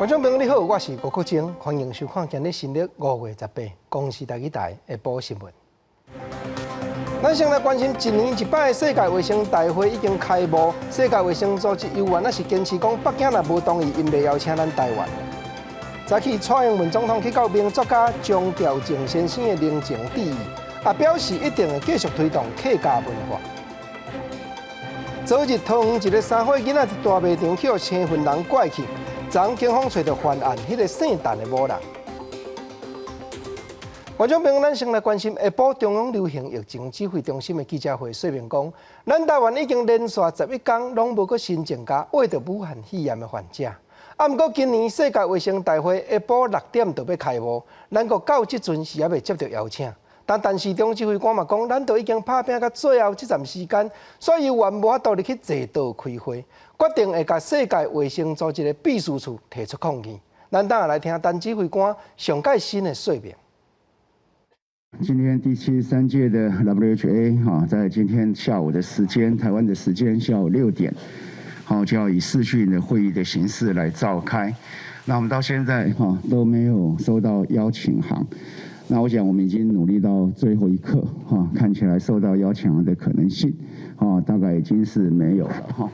觀眾朋友你好，我是郭國晶，歡迎收看今日新曆5月18公視台語台下晡新聞。咱先來關心一年一擺的世界衛生大會已經開幕，世界衛生組織猶原猶是堅持講，北京若無同意，𪜶袂邀請咱台灣。早起蔡英文總統去到名作家張調靜先生的靈前致意，也表示一定會繼續推動客家文化。昨日桃園一个三歲囡仔佇大賣場去予青雲人拐去，昨警方揣著犯案，彼个姓陳的某人。觀眾朋友，咱先來關心下晡中央流行疫情指揮中心的記者會，說明講，咱台灣已經連續11天攏無閣新增加秽著武漢肺炎的患者。啊，毋過今年世界衛生大會下晡6點就欲開幕，咱國到這陣是猶未接著邀請。但陳時中指揮官嘛講，咱都已經拍拚到最後這站時間，所以猶原無法度入去坐桌開會，決定會共世界衛生組織的秘書處提出抗議。咱等下來聽陳指揮官上蓋新的說明。今天第73屆的 WHA 哈，在今天下午的時間，台灣的時間下午6點，好，就要以視訊的會議的形式來召開。那我們到現在哈都沒有收到邀請函。那我想我們已經努力到最後一刻，哈，看起來收到邀請函的可能性，哈，大概已經是沒有了，哈。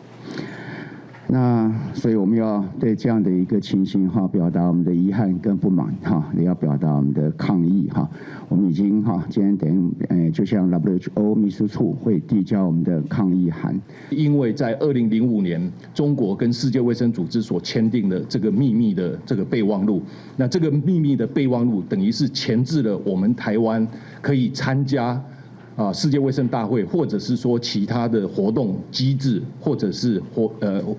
那所以我們要對這樣的一個情形哈，表達我們的遺憾跟不滿哈，也要表達我們的抗議哈。我們已經哈，今天等於就向 WHO 秘書處會遞交我們的抗議函。因為在2005年，中國跟世界衛生組織所簽訂的這個秘密的這個備忘錄，那這個秘密的備忘錄等於是鉗制了我們台灣可以參加啊，世界衛生大會，或者是說其他的活動機制，或者是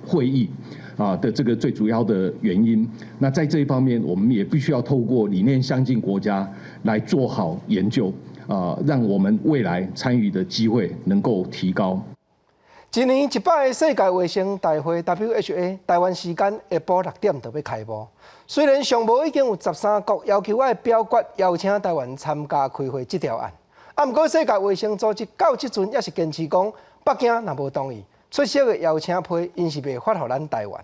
會議啊的這個最主要的原因。那在這一方面，我們也必須要透過理念相近國家來做好研究啊，讓我們未來參與的機會能夠提高。一年一擺的世界衛生大會 WHA，台灣時間下晡6點就欲開幕。雖然上無已經有13國要求愛表決邀請台灣參加開會這條案。啊，毋過世界衛生組織到這陣猶是堅持講，北京若無同意出席的邀請批，𪜶是袂發予咱台灣。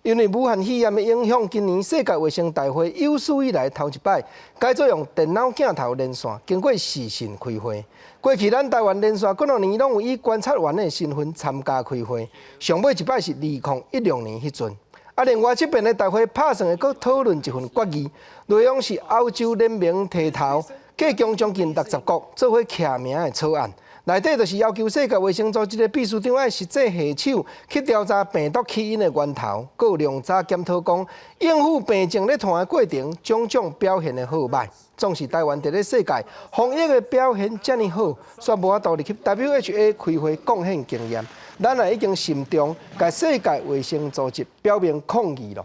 因為武漢肺炎的影響，今年世界衛生大會有史以來頭一擺改做用電腦鏡頭連線，經過視訊開會。過去咱台灣連續幾若年攏有以觀察員的身份參加開會，上尾一擺是2016年彼陣。啊，另外這遍的大會拍算會閣討論一份決議，內容是歐洲聯盟提頭，加強將近60國做伙簽名的草案，內底就是要求世界衛生組織的秘書長愛實際下手去調查病毒起因的源頭，閣有量查檢討講應付病症咧傳的過程，種種表現的好䆀。總是台灣佇咧世界防疫的表現遮爾好，煞無法度入去 WHA 開會貢獻經驗，咱也已經慎重共世界衛生組織表明抗議囉。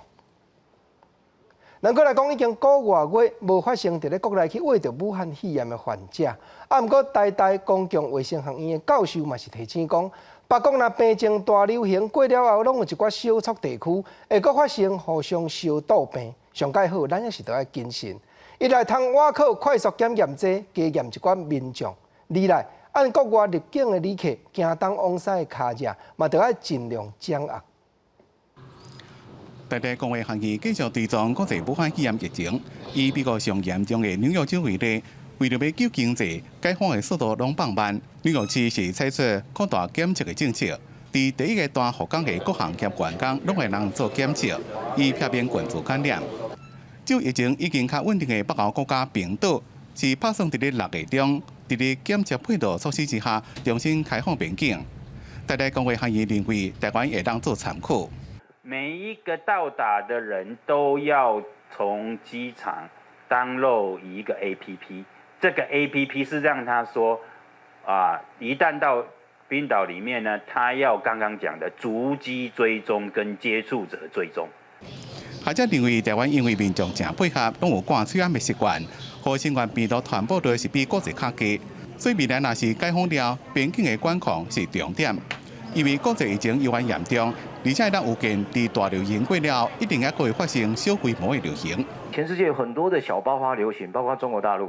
咱閣來講，已經個外月無發生佇咧國內去秽著武漢肺炎的患者，啊，毋過台大公共衛生學院的教授嘛是提醒講，別國若病情大流行過了後，攏有一寡小撮地區會閣發生互相相鬥病，上蓋好，咱猶是著愛謹慎。一來通倚靠快速檢驗劑加驗一寡民眾；二來按國外入境的旅客行東往西的跤跡，嘛著愛盡量掌握。台大公衛學院繼續追蹤國際武漢肺炎疫情，以美國上嚴重的紐約州為例，為著欲救經濟，解封的速度攏放慢。紐約市是採取擴大檢測的政策，佇第一个大復工的各行業員工攏會通做檢測，以避免群聚感染。就疫情已經較穩定的北歐國家冰島，是拍算佇咧6月中，佇咧檢測配套措施之下，重新開放邊境。台大公衛學院認為，台灣會當做參考。每一個到達的人都要從機場 download 一個 APP，這個 APP 是讓他說，啊，一旦到冰島裡面呢，他要剛剛講的足跡追蹤跟接觸者追蹤。學者認為，台灣因為民眾誠配合，攏有掛喙罨的習慣，予新冠病毒傳播率是比國際較低，所以未來若是解封了，邊境的管控是重點。因為國際疫情猶原嚴重，而且咱預見佇大流行過了，一定猶閣會發生小規模的流行。全世界有很多的小爆發流行，包括中國大陸，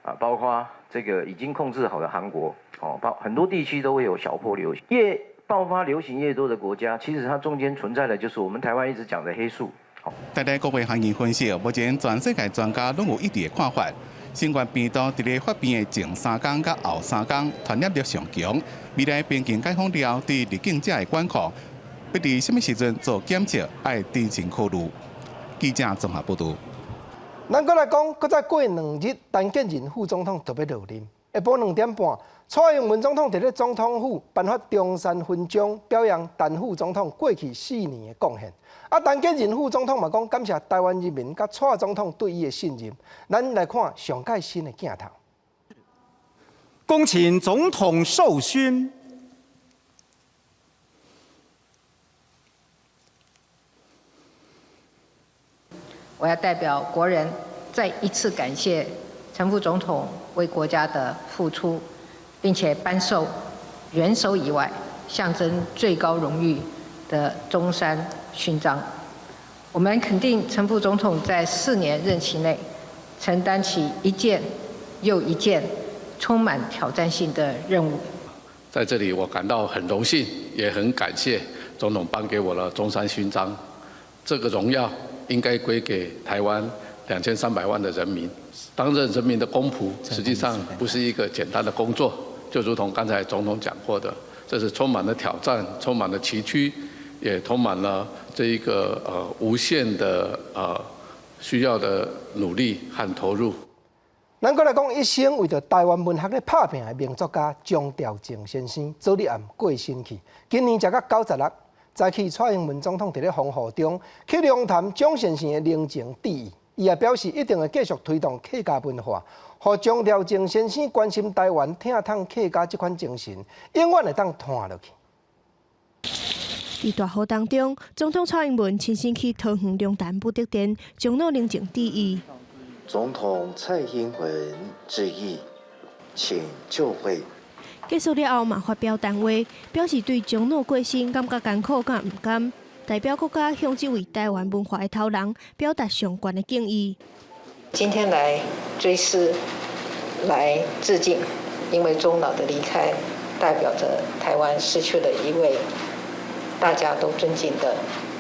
啊，包括這個已經控制好的韓國，哦，包很多地區都會有小波流行。越爆發流行越多的國家，其實它中間存在的就是我們台灣一直講的黑數。台大公衛學院分析，目前全世界專家攏有一致的看法，新冠病毒佇咧發病的前三工佮後三工傳染力上強。未來邊境解封了後，對入境者的管控，欲佇啥物時陣做檢測，愛謹慎考慮。記者綜合報導。咱閣來講，閣再過2日，陳建仁副總統就欲落任。下晡2點半，蔡英文總統佇咧總統府頒發中山勳章，表揚陳副總統過去4年的貢獻。啊，陳建仁副總統嘛講感謝台灣人民佮蔡總統對伊的信任。咱來看上蓋新的鏡頭。恭請總統授勳。我要代表國人再一次感謝陳副總統為國家的付出，並且頒授元首以外象徵最高榮譽的中山勳章。我們肯定陳副總統在4年任期內承擔起一件又一件充滿挑戰性的任務。在這裡，我感到很榮幸，也很感謝總統頒給我的中山勳章。這個榮耀應該歸給台灣2300萬的人民。擔任人民的公僕，實際上不是一個簡單的工作，就如同剛才總統講過的，這是充滿了挑戰，充滿了崎嶇，也充滿了這一個無限的需要的努力和投入。咱閣來講，一生為著台灣文學咧拍拚的名作家張調正先生，昨日暗過身去，今年食甲96。早起蔡英文總統佇咧風雨中去龍潭蔣先生的靈前致意，伊也表示一定會繼續推動客家文化，予張調正先生關心台灣、疼痛客家這款精神，永遠會當傳落去。佇大雨當中，總統蔡英文親身去桃園龍潭武德殿蔣老靈前致意。總統蔡英文致意，請就位。結束了後，嘛發表談話，表示對蔣老過身感覺艱苦佮毋甘，代表國家向這位台灣文化的頭人表達上懸的敬意。今天來追思，來致敬，因為鍾老的離開，代表着台灣失去了一位大家都尊敬的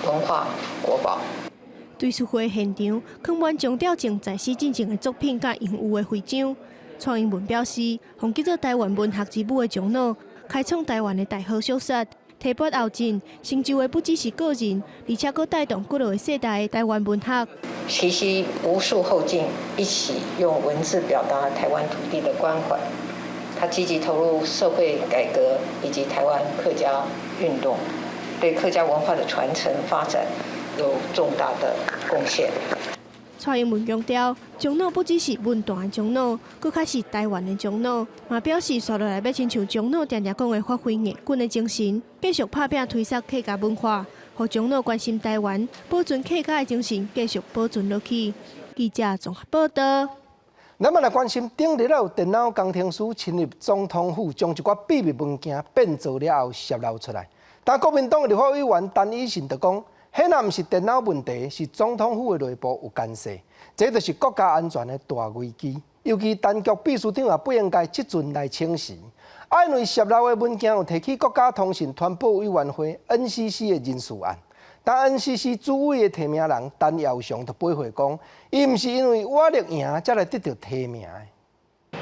文化國寶。追思會現場，囥滿張調正在世進前的作品佮擁有的徽章。蔡英文表示，予叫做台灣文學之母的蔣老，開創台灣的大好小說，提拔後進，成就的不只是個人，而且閣帶動幾落個世代的台灣文學。提攜無數後進，一起用文字表達台灣土地的關懷。他積極投入社會改革以及台灣客家運動，對客家文化的傳承發展有重大的貢獻。蔡英文強調，蔣老不只是文壇的蔣老，閣較是台灣的蔣老。嘛表示，紲落來欲親像蔣老定定講的發揮硬頸的精神，繼續拍拚推捒客家文化，予蔣老關心台灣、保存客家的精神繼續保存落去。記者綜合報道。咱嘛來關心，頂日有電腦工程師侵入總統府，將一寡秘密文件變造了後洩露出來。但國民黨的立法委員陳以信就講，彼若毋是電腦問題，是總統府的內部有干涉，這就是國家安全的大危機。尤其陳菊秘書長也不應該這陣來請辭。啊，因為洩露的文件有提起國家通訊傳播委員會 NCC 的人事案，但 NCC 主委的提名人陳耀祥就回話講，伊毋是因為瓦力贏才來得著提名的。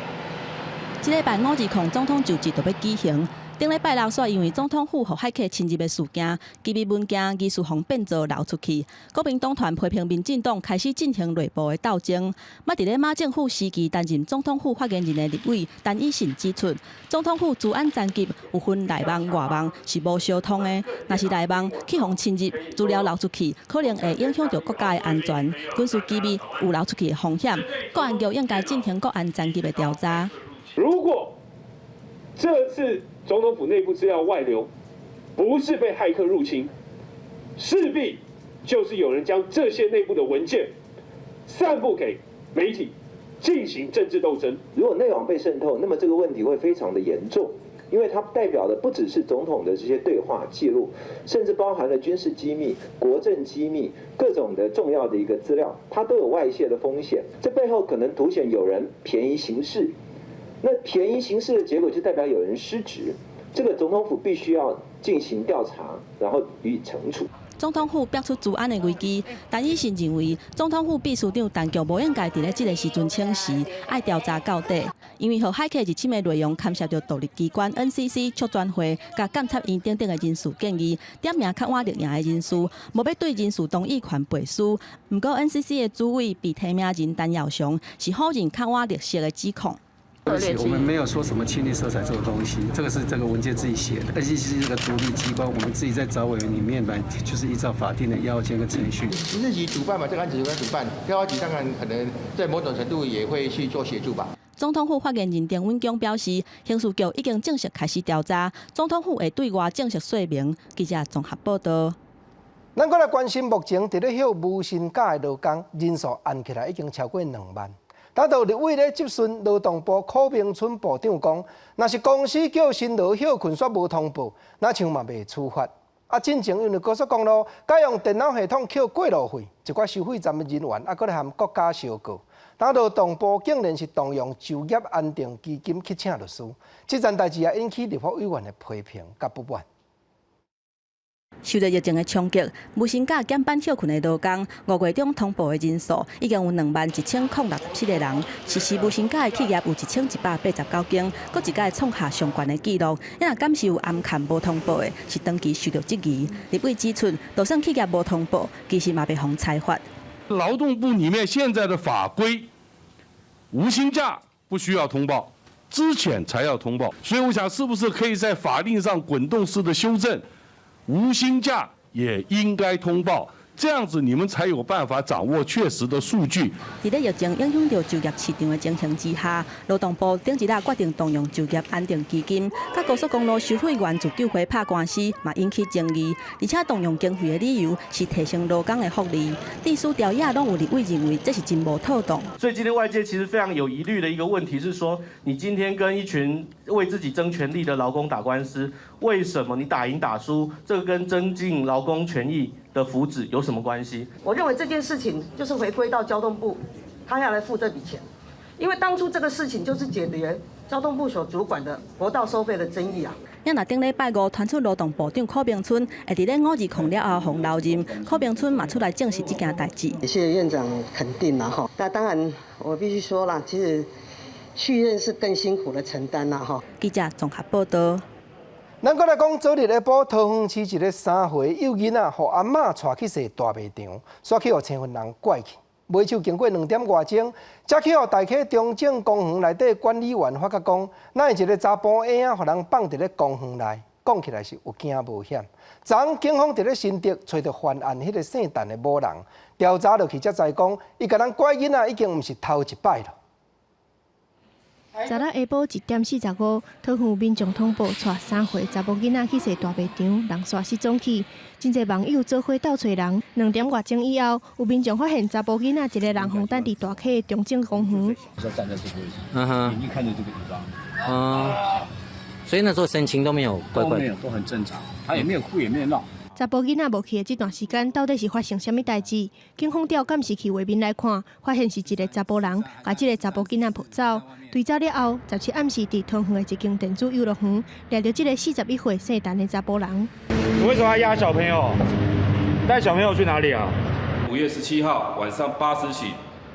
這禮拜五二空總統就職就欲舉行。頂禮拜六，煞因為總統府予駭客侵入的事件，機密文件疑似予變造流出去。國民黨團批評民進黨開始進行內部的鬥爭。嘛，佇咧馬政府時期擔任總統府發言人的立委陳以信指出，總統府資安層級有分內網外網是無相通的。若是內網去予侵入，資料流出去，可能會影響著國家的安全、軍事機密有流出去的風險。國安局應該進行國安層級的調查。如果這次總統府內部資料外流，不是被駭客入侵，勢必就是有人將這些內部的文件散布給媒體進行政治鬥爭。如果內網被滲透，那麼這個問題會非常的嚴重，因為它代表的不只是總統的這些對話記錄，甚至包含了軍事機密、國政機密、各種的重要的一個資料，它都有外洩的風險。這背後可能凸顯有人便宜行事。那便宜行事的結果就代表有人失職，這個總統府必須要進行調查，然後予以懲處。總統府爆出資安的危機，陳以信認為總統府秘書長陳菊無應該佇咧這个時陣請辭，愛調查到底。因為予駭客入侵的內容牽涉著獨立機關 NCC 促轉會、佮監察院等等的人事建議，點名較晚綠營的人士，無欲對人事同意權背書。毋過 NCC 的主委被提名人陳耀祥是否認較晚綠色的指控。對不起，我們沒有說什麼親綠色彩這個東西，這個是這個文件自己寫的。NCC 是一個獨立機關，我們自己在找委員裡面來，就是依照法定的要件跟程序。民政局主辦嘛，這個案子由他主辦，調查局當然可能在某種程度也會去做協助吧。總統府發言人丁允恭表示，刑事局已經正式開始調查，總統府會對外正式說明。記者綜合報道。咱閣來關心，目前佇咧休無薪假的勞工人數按起來已經超過2萬。當到立委咧質詢勞動部柯銘春部長講，若是公司叫辛勞歇睏煞無通報，若像嘛袂處罰。啊，進前因為高速公路改用電腦系統扣過路費，一寡收費站的人員啊，閣來和國家相告。當勞動部竟然是動用就業安定基金去請律師，這件代誌也引起立法委員的批評佮不滿。受著疫情的衝擊，無薪假減班歇睏的勞工，5月中通報的人數已經有21,067個人。實施無薪假的企業有1189間，閣一改創下上懸的紀錄。若敢是有暗崁無通報的，是長期受著質疑。立委指出，就算企業無通報，其實嘛袂予裁罰。勞動部裡面現在的法規，無薪假不需要通報，資遣才要通報。所以我想，是不是可以在法令上滾動式的修正？無薪假也應該通報，這樣子你們才有辦法掌握確實的數據。佇咧疫情影響著就業市場的情形之下，勞動部頂一日決定動用就業安定基金，佮高速公路收費員自救會拍官司，嘛引起爭議。而且動用經費的理由是提升勞工的福利，律師朝野攏有立委認為這是真無妥當。所以今天外界其實非常有疑慮的一個問題是說，你今天跟一群為自己爭權利的勞工打官司，為什麼你打贏打輸，這個跟增進勞工權益的福祉有什麼關係？我認為這件事情就是回歸到交通部，他要來付這筆錢，因為當初這個事情就是解決交通部所主管的國道收費的爭議啊。若頂禮拜五傳出勞動部長柯銘春會佇咧520了後予留任，柯銘春嘛出來證實這件代誌。謝謝院長肯定啦，哈。那當然我必須說啦，其實續任是更辛苦的承擔啦，哈。記者綜合報道。咱閣來講，昨日下晡，桃園市一个3歲幼囡仔，予阿嬤帶去踅大賣場，煞去予青雲人拐去。尾手經過兩點外鐘，才去予大溪中正公園內底管理員發覺講，哪會一个查埔嬰仔予人放佇咧公園內，講起來是有驚無險。昨昏警方佇咧新竹揣著犯案彼个姓陳的某人，調查落去才知講，伊共人拐囡仔已經毋是頭一擺囉。昨昏下晡1點45，桃園民眾通報，帶3歲查某囡仔去踅大賣場，人煞失蹤去。真濟網友做伙鬥揣人。2點外鐘以後，有民眾發現查埔囡仔一个人予等佇大溪中正公園。站在這個位置，嗯哼，眼睛看著這個地方，嗯，所以那時候神情都沒有怪怪，都沒有，都很正常，他也沒有哭，也沒有鬧。查埔囡仔無去的這段時間，到底是發生啥物代誌？警方調監視器畫面來看，發現是一个查埔人共這个查埔囡仔抱走。追走了後，17暗時佇桃園的一間電子遊樂園，掠著這个41歲姓陳的查埔人。你為什麼要押小朋友？帶小朋友去哪裡啊？5月17號晚上8時許，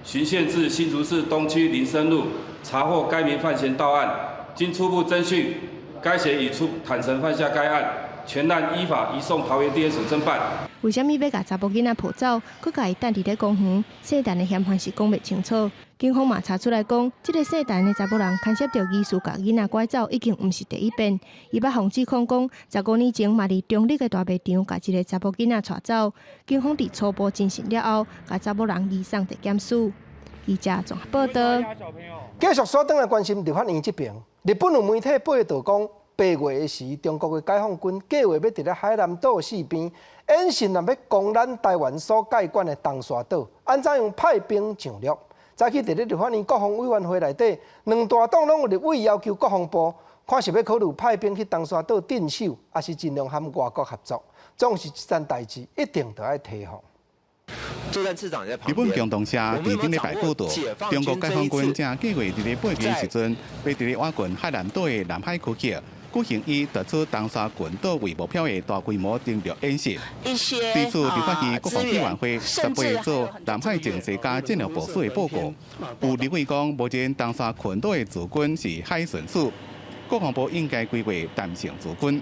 巡線至新竹市東區林森路，查獲該名犯嫌到案。經初步偵訊，該嫌已出坦承犯下該案。全案依法移送桃園地檢署偵辦。為啥物欲共查埔囡仔抱走，閣共伊等佇咧公園？姓陳的嫌犯是講袂清楚。警方嘛查出來講，這个姓陳的查埔人牽涉著疑似共囡仔拐走，已經毋是第一遍。伊捌予指控講，15年前嘛佇中壢的大賣場共一个查埔囡仔帶走。警方佇初步偵訊了後，共查某人移送地檢署。記者綜合報道。繼續煞轉來關心立法院這邊，日本有媒體報道講，8月的時，中國的解放軍計劃欲佇咧海南島四邊演習，若欲攻咱台灣所界管的東沙島，按怎樣派兵上陸？早起佇咧立法院國防委員會內底，兩大黨攏有立委要求國防部，看是欲考慮派兵去東沙島鎮守，抑是盡量和外國合作。總是這件代誌一定著愛提防。作戰次長在旁邊。日本共同社佇頂禮拜報道，中國解放軍正計劃佇咧8月時陣，欲佇咧倚近海南島的南海區域。舉行以奪取東沙群島為目標的大規模登陸演習。對此，立法院國防委員會18做南海情勢佮戰略部署的報告。有立委講，目前東沙群島的駐軍是海巡署，國防部應該規劃彈性駐軍。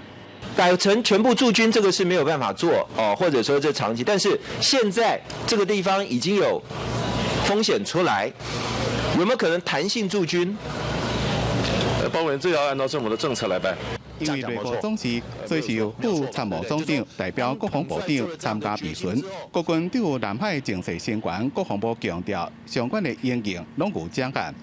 改成全部駐軍，這個是沒有辦法做哦，或者說這長期。但是現在這個地方已經有風險出來，有沒有可能彈性駐軍？包括這要按照政府的政策來辦。因為內閣總辭，所以是由副參謀總長代表國防部長參加備詢。國軍對南海情勢相關，國防部強調相關的因應攏有掌握。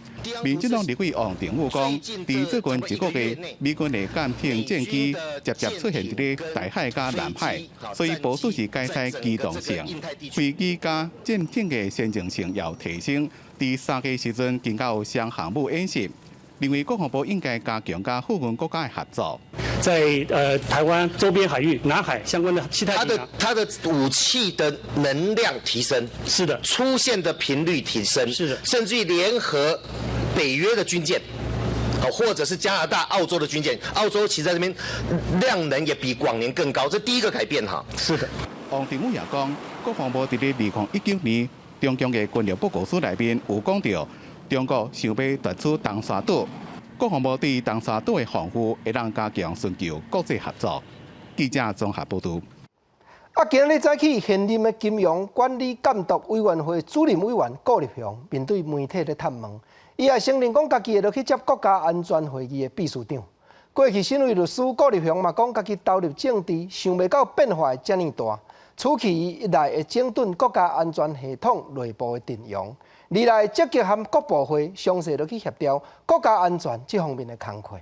民進黨立委王定宇講，佇最近一個月，美軍的艦艇戰機捷捷出現佇咧台海佮南海，所以部署是改採機動性，飛機佮艦艇的先進性要提升。佇三月時陣，更加有雙航母演習。認為國防部應該加強佮附近國家的合作，在台灣周邊海域、南海相關的其他，它的武器的能量提升，出現的頻率提升，甚至於聯合北約的軍艦，或者是加拿大、澳洲的軍艦，澳洲其實在這邊量能也比往年更高，這第一個改變哈。王定宇也講，國防部佇咧2019年中共的軍力報告書內面有講著。中國想欲奪取東沙島，國防部對東沙島的防護會當加強尋求國際合作。記者綜合報導。啊，今日早起現任的金融管理監督委員會主任委員顧立雄面對媒體咧探問，伊也承認講家己會落去接國家安全會議的秘書長。過去身為律師，顧立雄嘛講家己投入政治，想袂到變化會遮爾大。此去伊一來會整頓國家安全系統內部的陣容，二來積極和各部會詳細落去協調國家安全這方面的工課。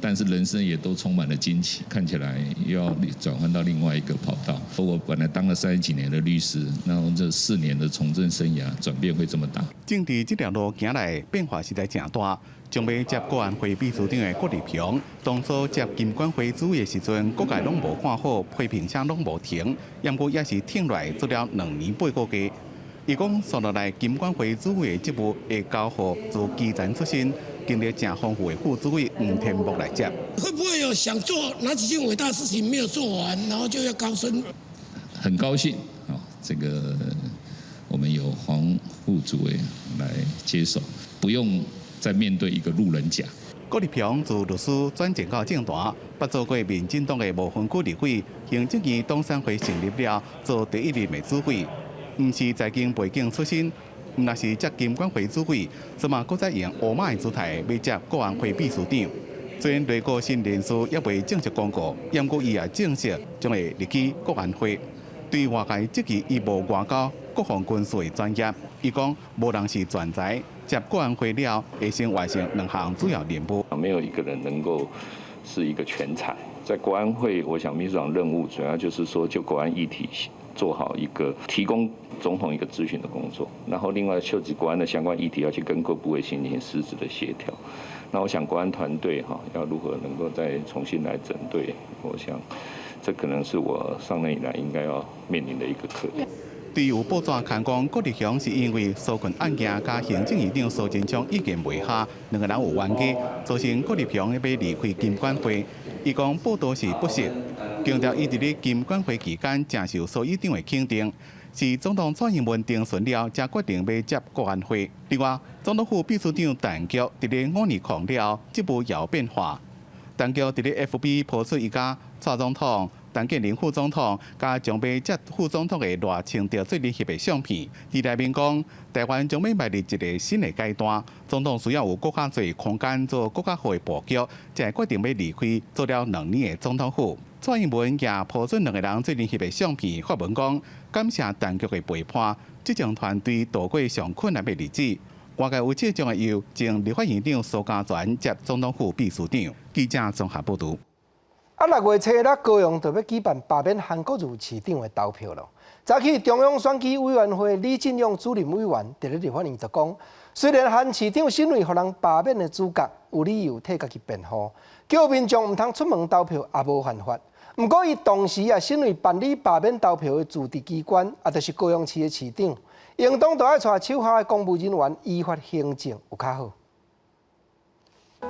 但是人生也都充滿了驚奇，看起來又要轉換到另外一個跑道。我本來當了30幾年的律師，那我這4年的從政生涯轉變會這麼大。政治這條路行來變化實在誠大。將欲接國安會秘書長的郭立雄，當初接金管會主委的時陣，各界攏無看好，批評聲攏無停，毋過也是挺落來做了2年8個月。伊講，紲落來金管會主委的職務會交予自基層出身、經歷誠豐富的副主委吳天木來接。會不會有想做哪幾件偉大事情沒有做完，然後就要高升？很高興啊，這個我們有黃副主委來接手，不用再面對一個路人甲。郭立雄自律師轉戰到政壇，捌做過民進黨的無分區立委，行政院黨產會成立了做第一任的主委，毋是財經背景出身，若是接金管會主委，這馬閣再用烏馬的姿態欲接國安會秘書長。雖然內閣新人事猶未正式公告，毋過伊也證實將會入去國安會。對外界質疑伊無外交、國防軍事的專業，伊講無人是全才。接國安會了，會先完成兩項主要任務。沒有一個人能夠是一個全才。在國安會，我想秘書長任務主要就是說，就國安議題做好一個提供總統一個諮詢的工作，然後另外涉及國安的相關議題，要去跟各部會進行實質的協調。那我想國安團隊哈，要如何能夠再重新來整隊，我想這可能是我上任以來應該要面臨的一個課題。對有報紙刊講，郭立雄是因為紓困案件佮行政院長蘇貞昌意見袂合，兩個人有冤家，造成郭立雄欲離開金管會。伊講報道是不實，強調伊佇咧金管會期間誠受蘇院長的肯定，是總統蔡英文徵詢了，才決定欲接國安會。另外，總統府秘書長陳菊佇咧520了，職務也有變化。陳菊佇咧 FB 拋出伊佮蔡總統、陳建仁副總統佮將欲接副總統的賴清德做伙翕的相片，佇內面講，台灣將欲邁入一個新的階段，總統需要有閣較濟空間做閣較好的布局，才會決定欲離開做了2年的總統府。蔡英文也拋出兩個人做陣翕的相片，發文講感謝陳菊的陪伴，這種團隊度過上困難的日子。外界有這將會由前立法院長蘇嘉全接總統府秘書長。記者綜合報導。啊，6月初六，高雄就欲舉辦罷免韓國瑜市長的投票囉。早起中央選舉委員會李進勇主任委員佇咧立法院就講，雖然韓市長身為予人罷免的主角，有理由替家己辯護，叫民眾毋通出門投票也無犯法。毋過伊同時也身為辦理罷免投票的自治機關，也就是高雄市的市長，應當著愛帶手下的公務人員依法行政有較好。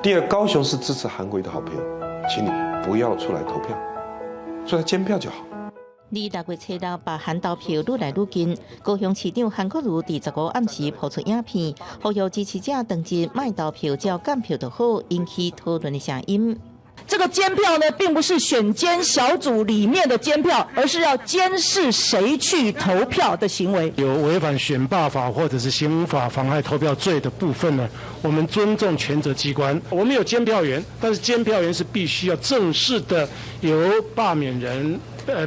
第二，高雄是支持韓國瑜的好朋友，請你不要出來投票，出來監票就好。 而6月初六，罷韓投票愈來愈近。高雄市長韓國瑜佇15暗時拋出影片，呼籲支持者當日莫投票，只要監票就好，引起討論的聲音。這個監票呢，並不是選監小組裡面的監票，而是要監視誰去投票的行為。有違反選罷法或者是刑法妨害投票罪的部分呢，我們尊重權責機關，我們有監票員，但是監票員是必須要正式的由罷免人、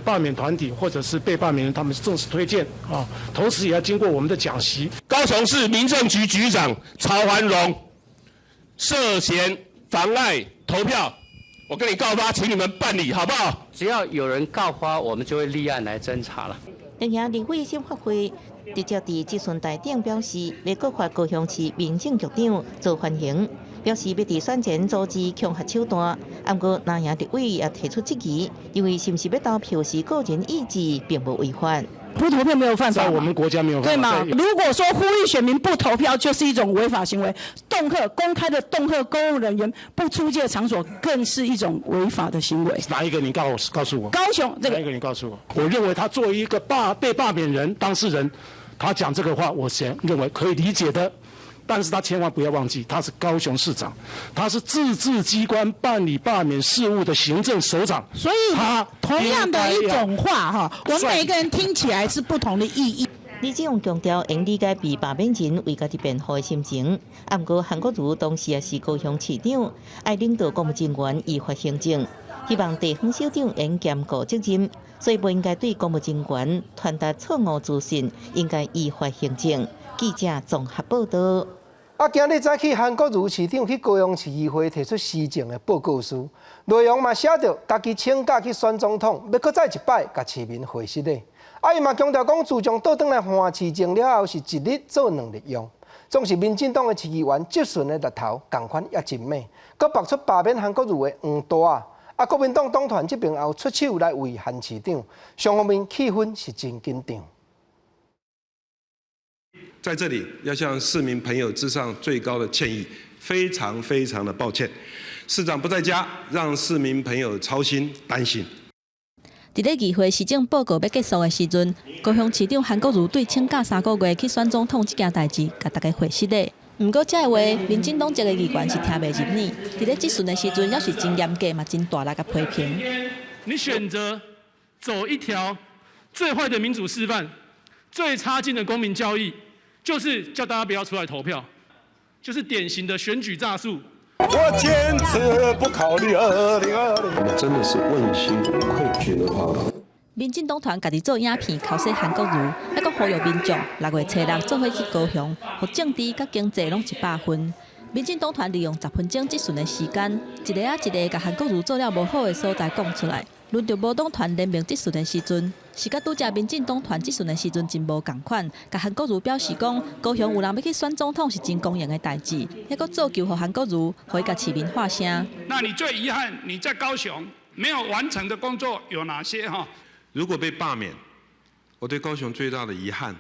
罷免團體或者是被罷免人，他們正式推薦啊，同時也要經過我們的講習。高雄市民政局局長曹環龍涉嫌妨礙投票。我跟你告發，請你們辦理，好不好？只要有人告發，我們就會立案來偵查了。另外，立委審發會直接佇質詢台頂表示，欲閣發高雄市民政局長做歡迎，表示欲佇選前組織恐嚇手段。毋過，藍營立委也提出質疑，認為是毋是欲投票是個人意志，並無違法。不投票沒有犯法，在我們國家沒有犯法，對嗎？如果說呼籲選民不投票，就是一種違法行為。恫嚇公開的恫嚇公務人員不出借場所，更是一種違法的行為。哪一個？你告訴我。高雄這個。哪一個？你告訴我。我認為他作為一個被罷免人當事人，他講這個話，我先認為可以理解的。但是他千萬不要忘記，他是高雄市長，他是自治機關辦理罷免事務的行政首長。所以，同樣的一種話，哈，我們每個人聽起來是不同的意義。李志勇強調，應理解被罷免人為家己辯護的心情。毋過，韓國瑜當時也是高雄市長，愛領導公務人員依法行政，希望地方首長應兼顧責任，所以不應該對公務人員傳達錯誤資訊，應該依法行政。記者綜合報道。啊，今日早起，韓國瑜市長去高雄市議會提出施政的報告書，內容嘛寫著家己請假去選總統，欲閣再一擺共市民回失禮。啊，伊嘛強調講，自從倒轉來換市政了後，是一日做兩日用。總是民進黨的市議員質詢的力頭仝款也真猛，閣爆出罷免韓國瑜的黃帶仔。啊，國民黨黨團這邊也有出手來圍韓市長，雙方面氣氛是真緊張。在這裡要向市民朋友致上最高的歉意，非常非常的抱歉，市長不在家，讓市民朋友操心擔心。佇咧議會施政報告欲結束的時陣，高雄市長韓國瑜對請假3個月去選總統這件代誌，共大家回失禮。毋過，這个話民進黨籍的議員是聽袂入耳。佇咧質詢的時陣，猶是真嚴格嘛，真大力共批評。你選擇走一條最壞的民主示範，最差勁的公民教育。就是叫大家不要出來投票，就是典型的選舉詐術。我堅持不考慮2020。我們真的是問心無愧，覺得話。民進黨團家己做影片，剾洗韓國瑜，猶閣呼籲民眾6月初6做伙去高雄，予政治佮經濟攏100分。民進黨團利用10分鐘質詢的時間，一个仔一个共韓國瑜做了無好的所在講出來。輪著無黨團聯名質詢的時陣，是佮拄才民進黨團質詢的時陣真無仝款，共韓國瑜表示講，高雄有人欲去選總統是真光榮的代誌，猶閣做球予韓國瑜，予伊共市民發聲。那你最遺憾你在高雄沒有完成的工作有哪些？哈，如果被罷免，我對高雄最大的遺憾，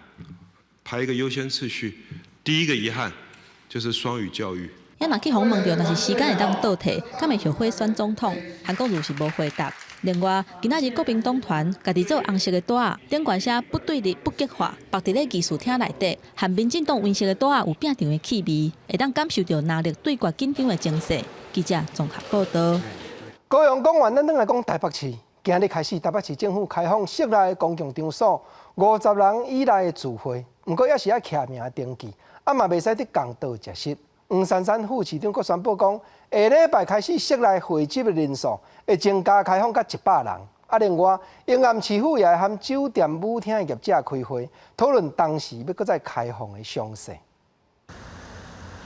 排一個優先次序，第一個遺憾就是雙語教育。也若去予問著，若是時間會當倒退，敢會後悔選總統？韓國瑜是無回答。另外，今仔日國民黨團家己做紅色的帶仔，頂懸寫不對立、不激化，縛佇咧議事廳內底，和民進黨黃色的帶仔有拚場的氣味，會當感受著藍綠對決緊張的情勢。記者綜合報道。高雄講完，咱轉來講台北市。今日開始，台北市政府開放室內公共場所50人以內的聚會，毋過猶是愛簽名登記，啊嘛袂使佇共桌食食。黃珊珊副市長閣宣布講，下禮拜開始室內會集的人數會增加開放到100人。啊，另外，永安市府也會和酒店、舞廳的業者開會，討論當時欲閣再開放的詳細。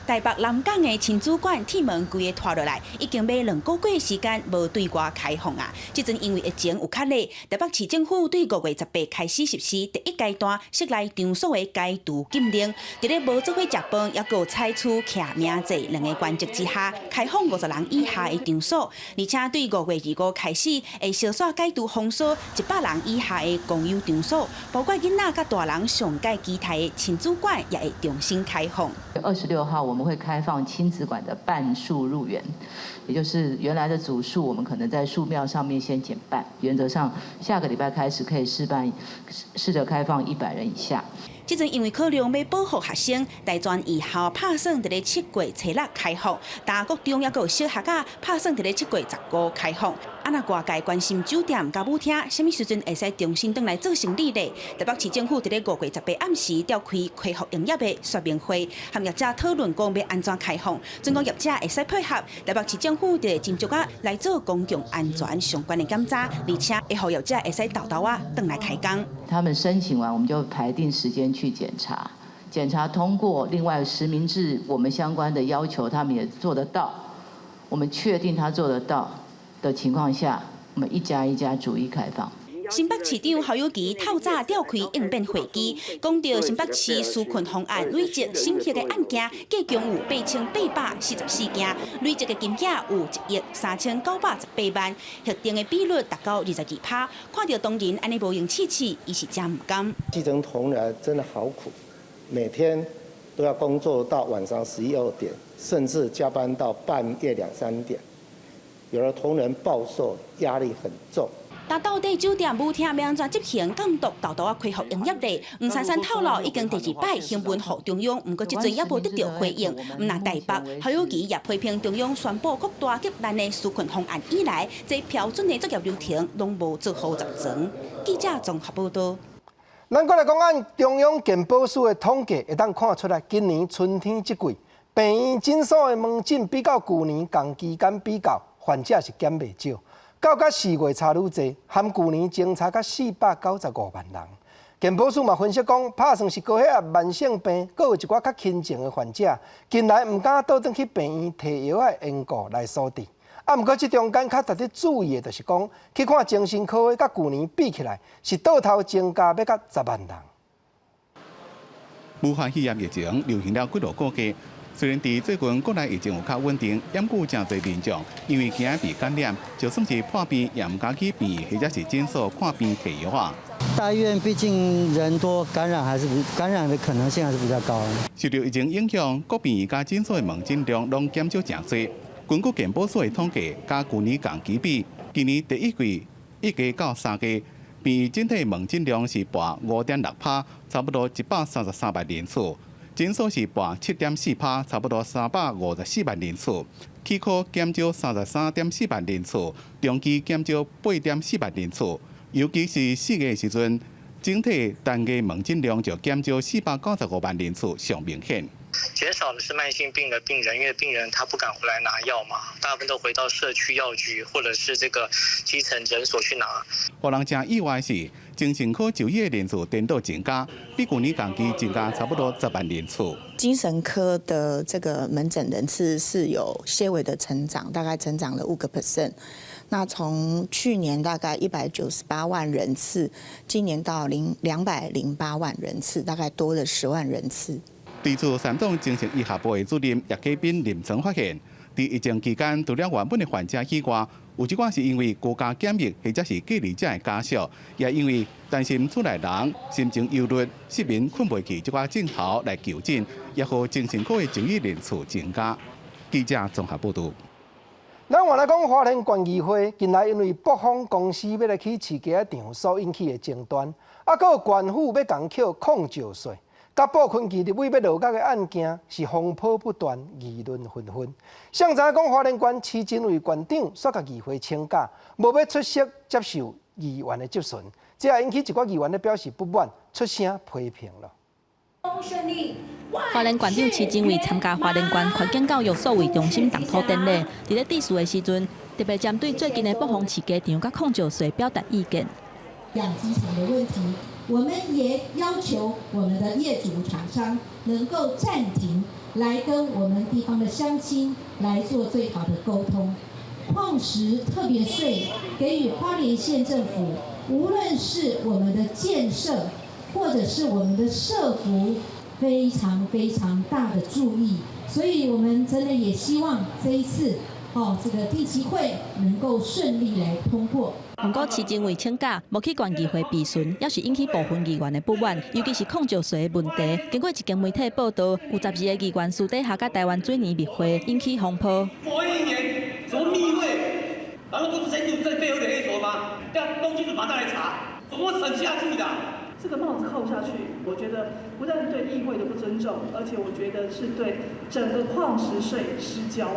台北南港的親子館鐵門規个拖落來，已經欲2個月時間無對外開放啊！這陣因為疫情有較咧，台北市政府對5月18開始實施第一階段室內場所的解除禁令，佇咧無做伙食飯，猶閣有採取記名制兩个原則之下，開放50人以下的場所，而且對5月25開始會相紲解除封鎖100人以下的公有場所，包括囡仔佮大人上蓋期待的親子館也會重新開放。 26號我們。們會開放親子館的半數入園，也就是原來的組數，我們可能在數量上面先減半。原則上，下個禮拜開始可以試辦，試着開放100人以下。這陣因為考量欲保護學生，大專院校拍算佇咧7月初6開放，大國中抑閣有小學仔拍算佇咧7月15開放。啊，若外界關心酒店佮舞廳，啥物時陣會使重新轉來做生理咧？台北市政府佇咧5月18暗時召開恢復營業的說明會，和業者討論講欲按怎開放，準講業者會使配合台北市政府佇真足仔來做公共安全相關的檢查，而且會予業者會使沓沓仔轉來開工。他們申請完，我們就排定時間去檢查，檢查通過，另外實名制我們相關的要求，他們也做得到。我們確定他做得到的情況下，我們一家一家逐一開放。新北市長侯友宜透早召開應變會議，講著新北市紓困方案累積審核的案件，計共有8844件，累積的金額有1億3918萬，核定的比率達到22%。看著同仁按呢無閒試試，伊是誠毋甘。基層同仁真的好苦，每天都要工作到晚上十一二點，甚至加班到半夜兩三點。有的同仁暴瘦，壓力很重。但到底酒店舞廳欲按怎執行監督沓沓仔恢復營業咧？黃珊珊透露已經第二擺行文予中央，毋過這陣猶無得著回應。毋但台北，侯友宜也批評中央宣布擴大急難的紓困方案以來，這標準的作業流程攏無做好十全。記者綜合報導。咱閣來講，按中央健保署的統計，會當看出來，今年春天這季病院診所的門診比較舊年仝期間比較，患者是減袂少。到甲4月差愈濟，含舊年增差甲495萬人。健保署嘛分析講，拍算是高血壓、慢性病，閣有一寡較輕症的患者，近來毋敢倒轉去病院提藥的緣故來所致。啊，毋過這中間較值得注意的，就是講去看精神科的，佮舊年比起來，是倒頭增加欲佮10萬人。武漢肺炎疫情流行了幾落個月，雖然佇最近國內疫情有較穩定，毋過誠濟民眾因為驚被感染，就算是破病也毋敢去病院或者是診所看病提藥啊。大醫院畢竟人多，感染還是感染的可能性還是比較高。受著疫情影響，各病院佮診所的門診量攏減少誠濟。根據健保署的統計，佮舊年仝期比，今年第一季1月到3月，病院整體門診量是跋5.6%，差不多133萬人次；診所是跋7.4%，差不多354萬人次。齒科減少33.4萬人次，中醫減少8.4萬人次。尤其是4月時陣，整體單月門診量就減少495萬人次，上明顯。減少的是慢性病的病人，因為病人他不敢回來拿藥嘛，大部分都回到社區藥局或者是這個基層診所去拿。予人誠意外是，精神科就醫的人數顛倒增加，比舊年同期增加差不多10萬人次。精神科的這個門診人次是有些微的成長，大概成長了5%。那從去年大概198萬人次，今年到208萬人次，大概多了10萬人次。地處三總精神醫學部的主任葉繼斌臨床發現，佇疫情期間，除了原本的患者以外，有一寡是因為居家檢疫或者是隔離者的家屬，也因為擔心厝內人心情憂慮、失眠、睏袂去，這寡症頭來求診，也予精神科的就醫人數增加。記者綜合報導。咱換來講，花蓮縣議會近來因為卜蜂公司欲來起飼雞仔場所引起的爭端，啊，閣有縣府欲共扣礦石稅，佮布昆奇立委欲落閣的案件，是風波不斷，議論紛紛。誰知影講花蓮縣徐榛蔚縣長煞共議會請假，無欲出席接受議員的質詢，這也引起一寡議員咧表示不滿，出聲批評了。花蓮縣長徐榛蔚參加花蓮縣環境教育數位中心動土典禮，佇咧致辭的時陣，特別針對最近的卜蜂飼雞場佮礦石稅表達意見。養雞場的問題，我們也要求我們的業主廠商能夠暫停，來跟我們地方的鄉親來做最好的溝通。礦石特別稅給予花蓮縣政府，無論是我們的建設，或者是我們的社福，非常非常大的注意。所以我們真的也希望這一次，哦，這個地基會能夠順利來通過。毋過市政委請假，無去縣議會備詢，猶是引起部分議員的不滿，尤其是礦石稅的問題。經過一間媒體報道，有12个議員私底下佮台灣水泥密會，引起風波。國會議員什麼密會？難道不是選舉在背後的黑手嗎？要弄清楚，馬上來查，怎麼審下去的？這個帽子扣下去，我覺得不但對議會的不尊重，而且我覺得是對整個礦石稅失焦。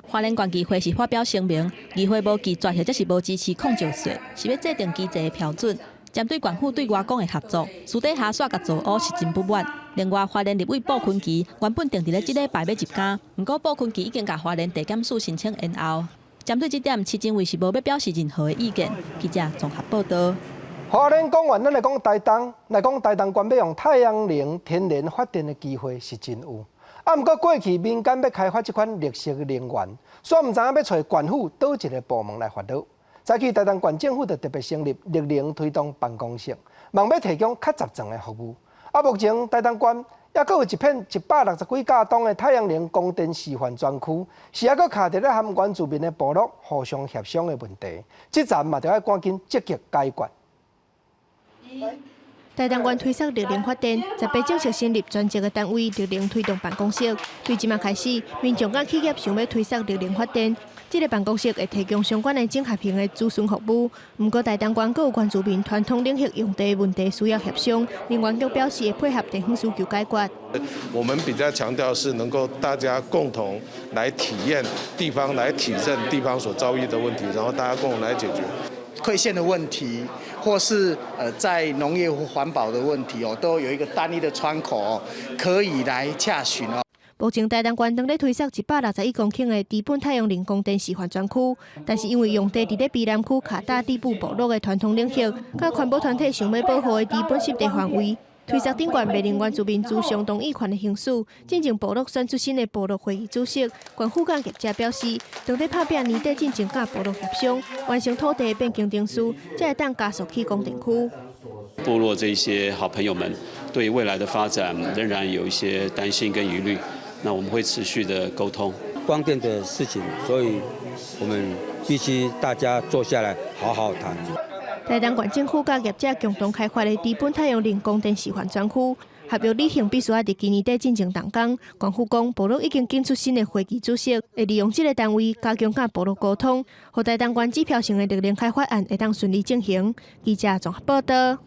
花蓮縣議會是發表聲明，議會無拒絕或者是無支持礦石稅，是欲制定機制的標準。針對縣府對外講的合作，私底下煞共造烏是真不滿。另外，花蓮立委布坤琪原本定佇咧這禮拜欲入監，毋過布坤琪已經共花蓮地檢署申請延後。針對這點，市政委是無欲表示任何的意見。記者綜合報道。花蓮講完，咱來講台東，來講台東縣欲用太陽能天然發電的機會是真有。啊，毋過過去民間欲開發這款綠色能源，煞毋知影欲揣縣府佗一个部門來煩惱。早起台東縣政府就特別成立綠能推動辦公室，望欲提供較集中的服務。啊，目前台東縣猶閣有一片160幾甲棟的太陽能光電示範專區，是猶閣卡佇咧和原住民的部落互相協商的問題。這陣嘛，著愛趕緊積極解決。台東縣推捒綠能發電，18正式成立專職的單位綠能推動辦公室。對這馬開始，民眾佮企業想欲推捒綠能發電，這个辦公室會提供相關的整合型的諮詢服務。毋過台東縣閣有原住民傳統領域用地問題需要協商，能源局表示會配合地方需求解決。我們比較強調是能夠大家共同來體驗地方，來體認地方所遭遇的問題，然後大家共同來解決。饋線的問題，或是在農業或環保的問題哦，都有一個單一的窗口哦，可以來洽詢哦。目前台東縣正咧推捒161公頃的低本太陽能光電示範專區，但是因為用地佇咧卑南區卡達地部部落的傳統領域，佮環保團體想欲保護的知本濕地範圍，推捒頂懸袂能原住民諮商同意權的行使，進前部落選出新的部落會議主席，縣府佮業者表示，當咧拍拚年底進前佮部落協商，完成土地變更程序，才會當加速起光電區。部落這些好朋友們對未來的發展仍然有一些擔心跟疑慮，那我們會持續的溝通光電的事情，所以我們必須大家坐下來好好談。台東縣政府佮業者共同開發的知本太陽能光電示範專區，合約履行必須愛佇今年底進前動工。縣府講，部落已經揀出新的會議主席，會利用這个單位加強佮部落溝通，予台東縣指標性的綠能開發案會當順利進行。記者綜合報道。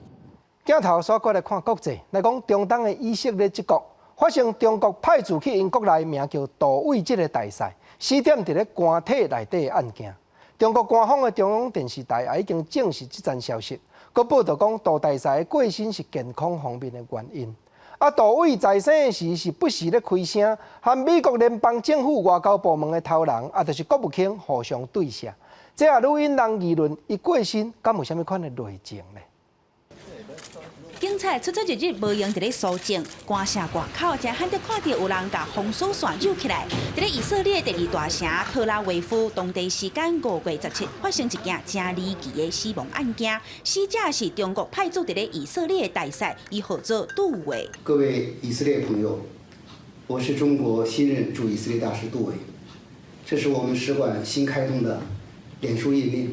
鏡頭煞過來看國際，來講中東的以色列這國發生中國派駐去𪜶國內名叫杜偉這个大使，死踮佇咧棺體內底的案件。中國官方的中央電視台也已經證實這層消息，閣報導講杜大使的過身是健康方面的原因。啊，杜偉在生的時是不時咧開聲，和美國聯邦政府外交部門的頭人，啊，就是國務卿互相對峙。這也愈引人議論，伊過身敢有啥物款的內情呢？警察出出入入無閒佇咧搜證，關城外口誠罕得看著有人共封鎖線揪起來。佇咧以色列第二大城特拉維夫，當地時間5月17發生一件誠離奇的死亡案件，死者是中國派駐佇咧以色列的大使，伊號做杜偉。各位以色列朋友，我是中國新任駐以色列大使杜偉，這是我們使館新開通的臉書頁面，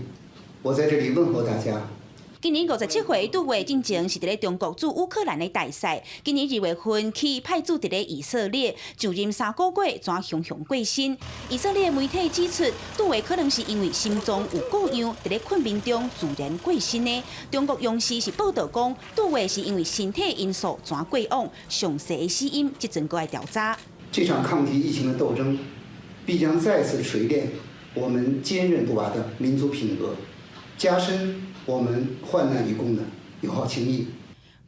我在這裡問候大家。今年57歲，杜偉進前是佇咧中國駐烏克蘭的大使。今年2月份起派駐佇咧以色列，就任3個月，怎雄雄過身。以色列媒體指出，杜偉可能是因為心臟有故障，佇咧困眠中自然過身的。中國央視是報導講，杜偉是因為身體因素怎過往，詳細的死因這陣閣愛調查。這場抗擊疫情的鬥爭，必將再次錘煉我們堅韌不拔的民族品格，加深我們患難與共的友好情誼。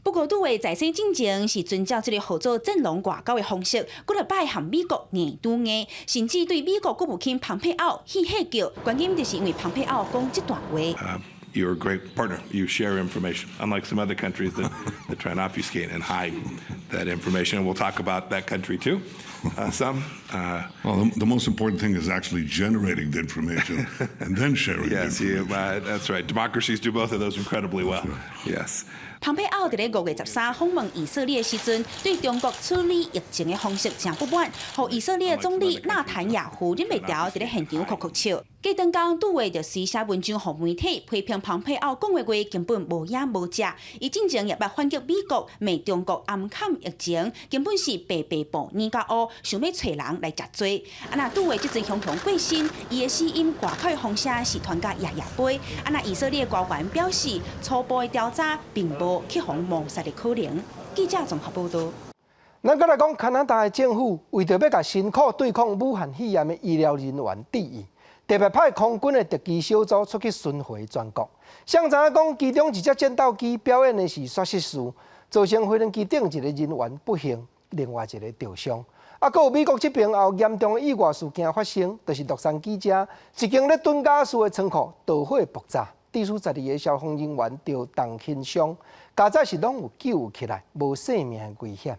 不過，杜偉在生進前是遵照這个號做戰狼外交的方式，幾若擺和美國硬對硬，甚至對美國國務卿蓬佩奧戲戲叫，關鍵就是因為蓬佩奧講這段話。 You're a great partner. You share information, unlike some other countries that try and obfuscate and hide that information. And we'll talk about that country too, some. Well, the most important thing is actually generating the information and then sharing Yes, the information. That's right. Democracies do both of those incredibly well. Yes. 蓬佩奧佇咧5月13訪問以色列時陣，對中國處理疫情的方式誠不滿，予以色列總理納坦雅胡忍袂牢佇咧現場哭哭笑。過轉工杜偉就隨寫文章予媒體批評蓬佩奧講的話根本無影無跡。伊進前也捌反擊美國罵中國暗崁疫情，根本是白白布捏甲烏，想欲揣人來食罪。啊若杜偉這陣雄雄過身，伊的死因外口的風聲是傳甲夜夜飛。啊若以色列官員表示，初步的調查並無去予謀殺的可能。記者綜合報導。咱閣來講，加拿大的政府為著欲共辛苦對抗武漢肺炎的醫療人員致意，特別派空軍的特機小組出去巡迴全國。誰知影講，其中一隻戰鬥機表演的是煞失事，造成飛行機頂一個人員不幸，另外一個著傷。啊，閣有美國這邊也有嚴重的意外事件發生，就是洛杉磯這一間咧囤傢俬的倉庫著火爆炸，至少12個消防人員著重輕傷，佳哉是攏有救起來，無性命的危險。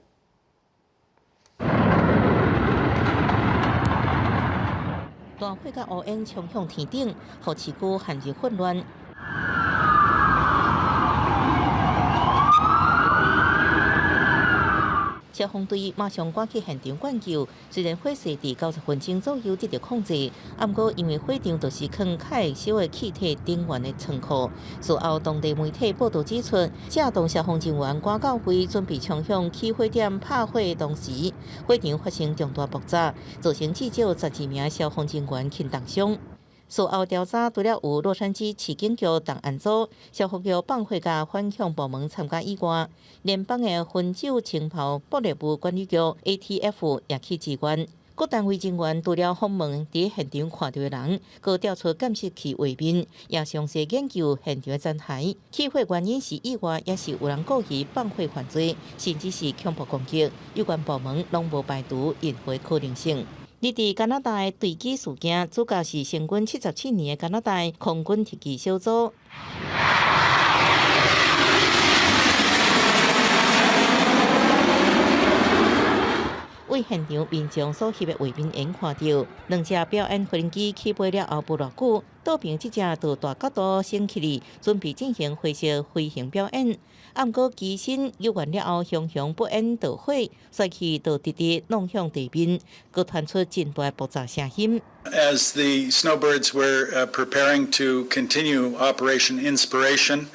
大火佮烏煙衝向天頂，予市區陷入混亂。消防隊馬上趕去現場灌救，雖然火勢佇90分鐘左右得著控制，啊，毋過因為火場就是囥較會燒的氣體頂懸的倉庫。事後當地媒體報導指出，這棟消防人員趕到位準備衝向起火點拍火的同時，火場發生重大爆炸，造成至少12名消防人員輕重傷。事後調查，除了有洛杉磯市警局重案組、消防局放火佮反恐部門參加以外，聯邦的汾酒槍炮暴力物管理局 ATF 也去支援。各單位人員除了訪問佇現場看著的人，閣調出監視器畫面，也詳細研究現場的殘骸。起火原因是意外，抑是有人故意放火犯罪，甚至是恐怖攻擊？有關部門攏無排除任何可能性。而佇加拿大墜機事件，主角是成軍77年的加拿大空軍特機小組。為現場民眾所翕的畫面會看著，兩隻表演飛行機起飛了後無偌久，倒邊這隻就大角度升起來，準備進行灰色飛行表演。啊，毋過機身救援了後，熊熊不煙著火，摔去就直直弄向地面，閣傳出真大爆炸聲音。 As the Snowbirds were preparing to continue Operation Inspiration,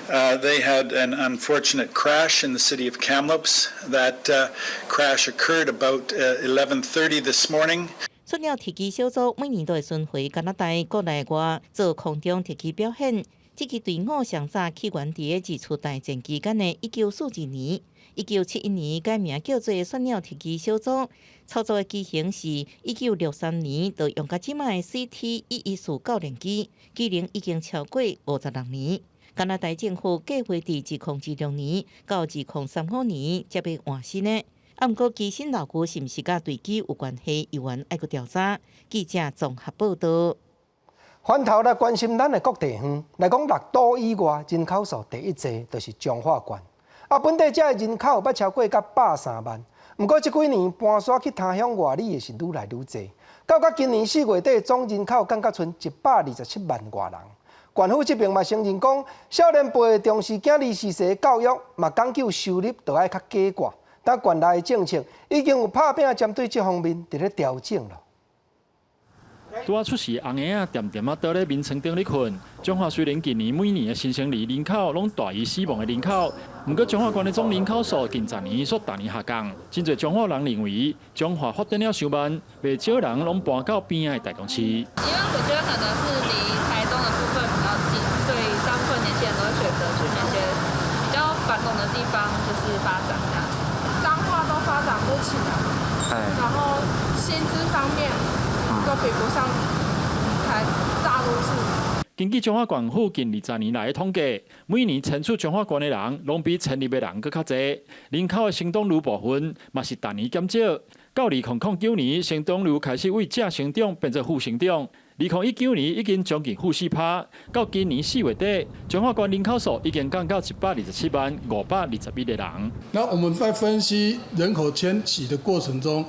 they had an unfortunate crash in the city of Kamloops. That crash occurred about 11:30 this morning. 檜鳥特機小組每年都會巡迴加拿大國內外做空中特機表演。這支隊伍上早起源佇二次大戰期間的1942年，1971年改名叫做檜鳥特機小組。操作的機型是1963年就用到這擺的 CT-114教練機，機齡已經超過56年。加拿大政府計劃佇2026年到2035年才欲換新的。啊，毋過機身老舊是毋是佮墜機有關係，猶原愛閣調查。記者綜合報導。反頭來關心咱的國地方來講，六都以外人口數第一濟就是彰化縣。啊，本地遮的人口捌超過甲130萬。毋過這幾年搬徙去他鄉外里的是愈來愈濟。到甲今年4月底，總人口降甲賰127萬外人。縣府這邊嘛承認講，少年輩重視囝兒時勢教育，嘛講究收入著愛較加掛。但縣內的政策已經有拍拚針對這方面佇咧調整囉。拄仔出世紅嬰仔，恬恬仔倒咧眠床頂咧睏。彰化雖然近年每年的新生兒人口攏大於死亡的人口，毋過彰化縣的總人口數近十年煞逐年下降。真濟彰化人認為，彰化發展了傷慢，袂少人攏搬到邊仔的台中市。因為我覺得可能是離台中的部分比較近，所以大部分年輕人都會選擇去那些比較繁榮的地方，就是發展這樣子。彰化都發展不起來，然後薪資方面都比不上台大都市。根據彰化縣府近20年來的統計，每年遷出彰化縣的人，攏比遷入的人閣較濟。人口的成長率部分，嘛是逐年減少。到2009年，成長率開始為正成長變做負成長。2019年已經將近-4%。到今年4月底，彰化縣人口數已經降到127萬521個人。那我們在分析人口遷徙的過程中，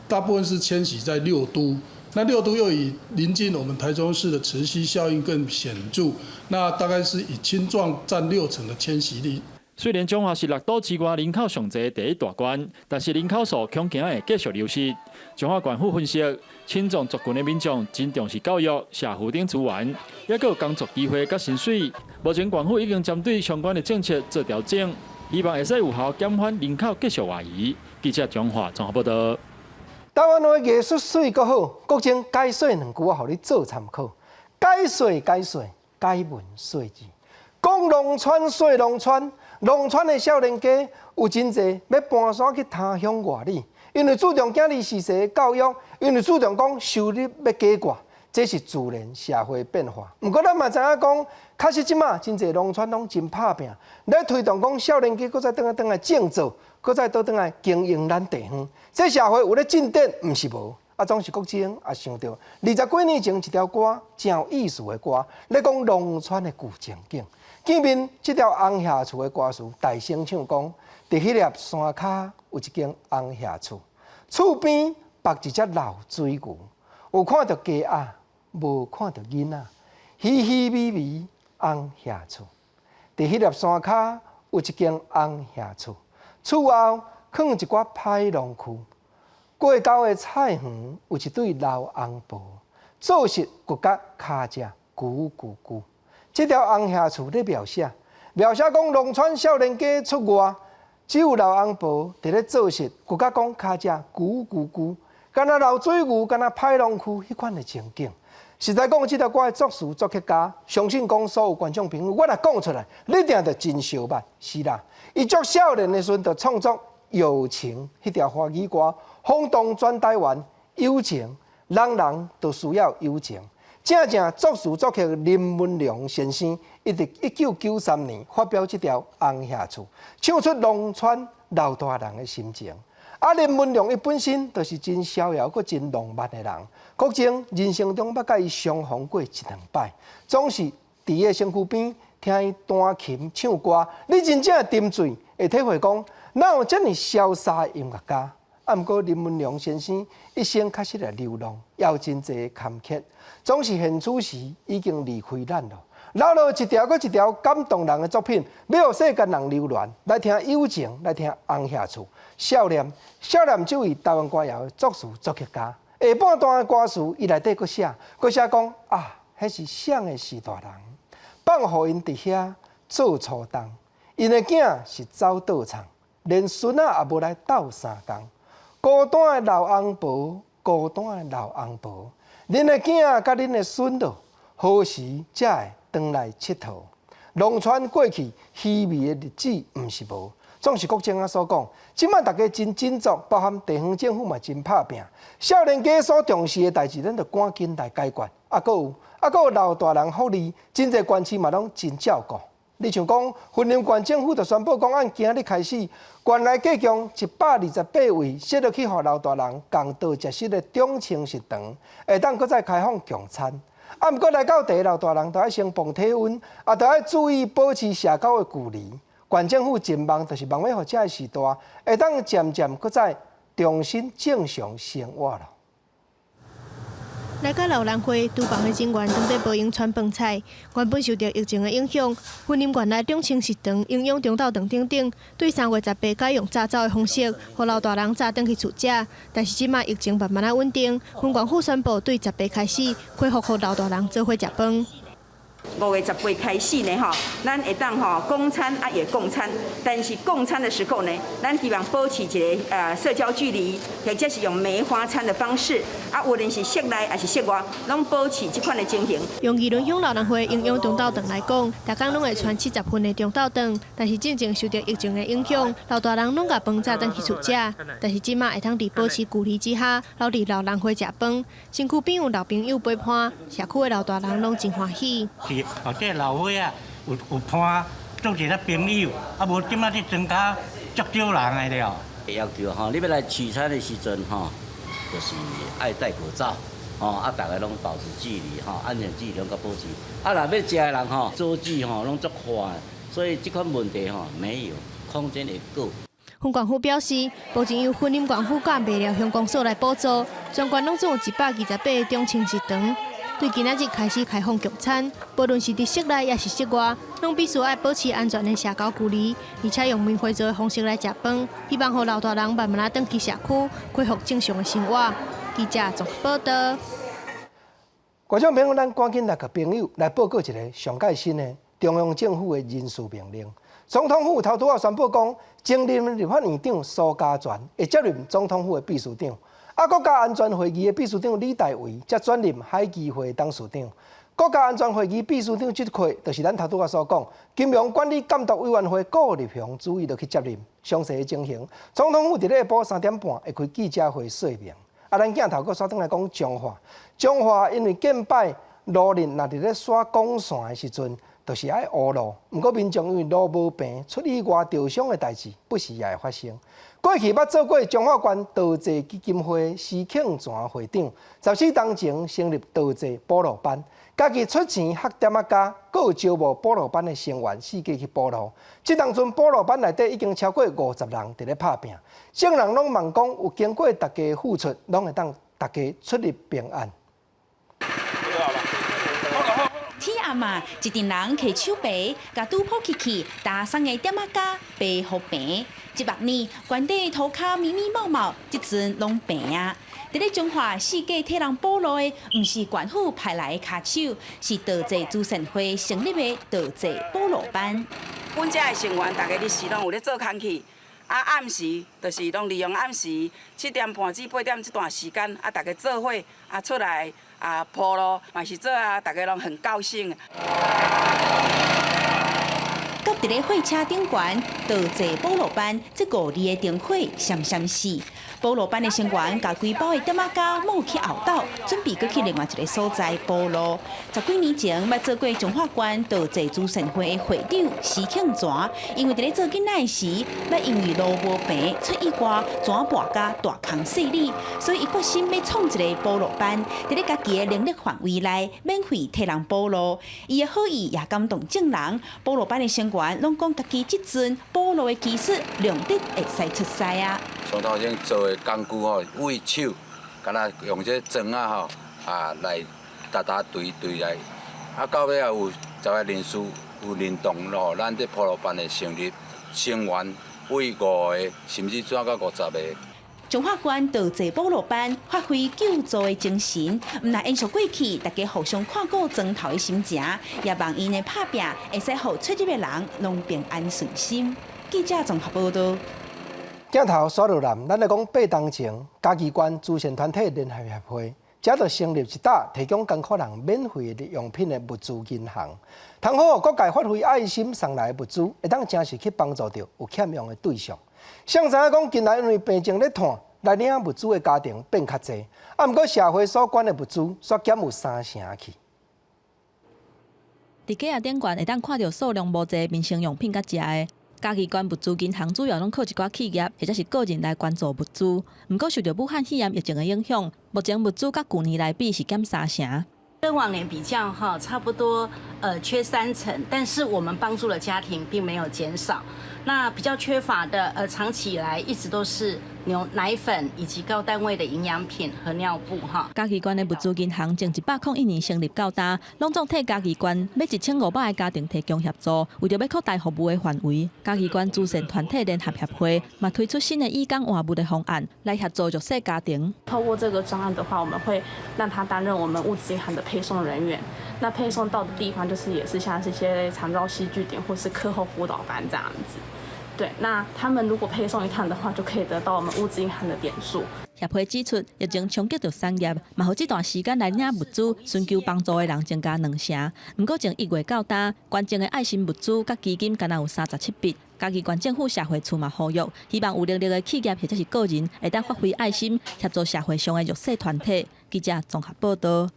大部分是遷徙在六都。那六都又以鄰近我們台中市的磁吸效應更顯著，那大概是以青壯佔6成的遷徙力。雖然彰化是六都之外人口上濟第一大縣，但是人口數恐驚會繼續流失。彰化縣府分析，青壯族群的民眾真重視教育、社福等資源，抑閣有工作機會佮薪水。目前縣府已經針對相關的政策做調整，希望會使有效減緩人口繼續外移。記者彰化綜合報道。台灣話藝術媠閣好，國政解說兩句我予你做參考。解說解說，解文說字，講農村說農村，農村的少年家有真濟欲搬徙去他鄉外里，因為注重囝兒時勢的教育，因為注重講收入欲加懸，這是自然社會變化。毋過咱嘛知影講，確實這馬真濟農村攏真拍拚，咧推動講少年家閣再轉來轉來種作，閣再倒轉來經營咱地方。這社會有咧進展，毋是無。啊，總是國政也想著20幾年前一條歌，真有意思的歌，咧講農村的舊情景。見面這條紅瓦厝的歌詞，大聲唱講：佇彼粒山跤有一間紅瓦厝，厝邊縛一隻老水牛，有看著雞仔，無看著囡仔，稀稀微微紅瓦厝。佇彼粒山跤有一間紅瓦厝，厝後囥一寡歹農具，過溝的菜園有一對老翁婆，做穡骨甲跤跡咕咕咕。這條紅瓦厝咧描寫，描寫講農村少年家出外，只有老翁婆佇咧做穡，骨甲講跤跡咕咕咕，敢若老水牛，敢若歹農具彼款的情景。實在講，這條歌的作詞作曲家，相信講所有觀眾朋友，我若講出來，你定就真相捌。是啦，伊足少年的時陣就創作《友情》彼條華語歌，轟動全台灣。友情，人人都需要友情。正正作詞作曲林文龍先生，伊佇1993年發表這條《紅瓦厝》，唱出農村老大人的心情。啊，林文龍伊本身就是真逍遙、閣真浪漫的人。國政人生中捌佮伊相逢過一兩擺，總是佇伊身軀邊聽伊彈琴唱歌，你真正會沉醉，會體會講，哪有遮爾瀟灑的音樂家？啊，毋過林文龍先生一生確實會流浪，也有真濟坎坷，總是現此時已經離開咱囉。留落一條閣一條感動人的作品，欲予世間人流連來聽友情，來聽紅瓦厝。少年，少年這位台灣歌謠的作詞作曲家，下半段的歌詞伊內底閣寫，閣寫講啊，彼是啥的序大人，放予𪜶佇遐做粗重，𪜶的囝是走倒藏，連孫仔也無來鬥相共。孤單的老翁婆，孤單的老翁婆，恁的囝佮恁的孫囉，何時才會轉來𨑨迌？農村過去稀微的日子，毋是無，總是國政仔所講，這馬大家真振作，包含地方政府嘛真拍拚。少年家所重視的代誌，咱就趕緊來解決。啊，閣有啊，閣有老大人福利，真濟縣市嘛攏真照顧。你像講，雲林縣政府就宣布講，按今日開始，縣內加強128位設落去，予老大人仝桌食食的長青食堂，會當閣再開放共餐。啊，毋過來到佇老大人，著愛先磅體溫，也著愛注意保持社交的距離。縣政府真望就是望欲予這个時代，會當漸漸閣再重新正常生活囉。來到老人會，廚房的人員當咧無閒傳飯菜。原本受著疫情的影響，雲林縣內長青食堂營養中晝頓等等，對3月18改用紮走的方式，予老大人早轉去厝食。但是這馬疫情慢慢仔穩定，雲縣府宣布對十八開始恢復予老大人做伙食飯。5月18開始呢，吼，咱會當吼公餐啊也共餐，但是共餐的時候呢，咱希望保持一个社交距離，或者是用梅花餐的方式，啊，無論是室內抑是室外，攏保持這款的情形。用宜崙鄉老人會營養中晝頓來講，逐工攏會傳70份的中晝頓，但是進前受著疫情的影響，老大人攏共飯早轉去厝食，但是這馬會當佇保持距離之下，留佇老人會食飯，身軀邊有老朋友陪伴，社區的老大人攏真歡喜。是，哦，這老歲仔有伴做一个朋友，啊無這馬這莊跤足少人的了。要求吼，你欲來取餐的時陣吼，就是愛戴口罩，吼啊，逐家攏保持距離吼，安全距離攏閣保持。啊，若欲食的人吼，桌距吼攏足寬，所以這款問題吼沒有，空間會夠。分縣府表示，目前由雲林縣府佮麥寮鄉公所來補助，全縣攏總有128種輕食堂。對今仔日開始開放供餐，無論是佇室內抑是室外，攏必須愛保持安全的社交距離，而且用梅花座的方式來食飯，希望予老大人慢慢仔轉去社區，恢復正常的生活。記者綜合報導。觀眾朋友，咱趕緊來共朋友來報告一个上蓋新的中央政府的人事命令。總統府頭拄仔宣布講，前任立法院長蘇嘉全會接任總統府的秘書長。啊，國家安全會議的秘書長李大維則轉任海基會董事長。國家安全會議秘書長這塊，就是咱頭拄仔所講，金融管理監督委員會顧立雄主委就去接任。詳細的情形，總統府佇咧下晡3點半會開記者會說明。啊，咱鏡頭閣煞轉來講彰化，彰化因為近擺路人若佇咧徙鋼線的時陣，就是愛烏路，毋過民眾因為路無平，出意外著傷的代誌，不時也會發生。過去捌做過彰化縣道濟基金會施慶泉會長，14冬前成立道濟補路班，家己出錢學店仔膠，閣有招募補路班的成員四界去補路。這當陣補路班內底已經超過50人佇咧拍拚，眾人攏望講有經過大家付出，攏會當大家出入平安。天暗啊，一陣人提手耙，共拄鋪起去，焦鬆的店仔膠爬予平。這百年，原底塗跤密密茂茂，這陣攏平啊。佇咧彰化四界替人補路的，毋是縣府派來的跤手，是道濟慈善會成立的道濟補路班。阮遮的成員，逐家日時攏有咧做工課，啊暗時就是攏利用暗時7點半至8點這段時間，啊，逐家做伙啊出來。啊，鋪路嘛是做啊，逐家攏很高興。佮佇咧火車頂懸，道濟補路班，這五字的燈火閃閃爍。補路班的成員共規包的店仔膠抹去後斗，準備閣去另外一个所在補路。十幾年前，捌做過彰化縣道濟慈善會的會長施慶泉，因為佇咧做囡仔時，捌因為路無平出意外，逝甲大空細膩，所以伊決心欲創一个補路班，佇咧家己的能力範圍內，免費替人補路。伊的好意也感動眾人，補路班的成員攏講家己這陣補路的技術量得會使出賽啊！從頭前做的工具吼，用手，敢若用這磚仔吼啊來踏踏槌槌來，啊到尾仔有十個人士有認同咯，咱這鋪路班的成立，成員為五個，甚至轉到50個。彰化縣道濟補路班發揮救助的精神，毋但延續過去，大家互相看顧磚頭的心情，也望𪜶的拍拚會使予出入的人攏平安順心。記者綜合報導。鏡頭煞落來，咱來講8冬前，嘉義縣慈善團體聯合協會，才著成立一搭提供艱苦人免費日用品的物資銀行。通好各界發揮愛心送來的物資，會當誠實去幫助著有欠用的對象。誰知影講近來因為病情咧湠，來領物資的家庭變較濟，啊，毋過社會所捐的物資煞減有三成去。佇架仔頂懸會當看著數量無濟民生用品佮食的。嘉義縣物資銀行主要攏靠一寡企業或者是個人來捐助物資，毋過受著武漢肺炎疫情的影響，目前物資佮舊年來比是減三成。跟往年比較哈，差不多缺三成，但是我們幫助的家庭並沒有減少。那比較缺乏的長期以來一直都是牛奶粉以及高單位的營養品和尿布哈。嘉義縣的物資銀行從101年成立到今，攏總替嘉義縣欲1500个家庭提供協助，為著欲擴大服務的範圍，嘉義縣慈善團體聯合協會嘛推出新的以工換物的方案，來協助弱勢家庭。透過這個專案的話，我們會讓他擔任我們物資銀行的配送人員。那配送到的地方就是也是像這些長照系據點或是課後輔導班這樣子。對，那他們如果配送一趟的話，就可以得到我們物資銀行的點數。協會指出，疫情衝擊著產業，嘛予這段時間來領物資、尋求幫助的人增加兩成。毋過從1月到今，捐贈的愛心物資佮基金，干焦有37筆。嘉義縣政府社會處嘛呼籲，希望有能力的企業或者是個人，會當發揮愛心，協助社會上的弱勢團體。記者綜合報導。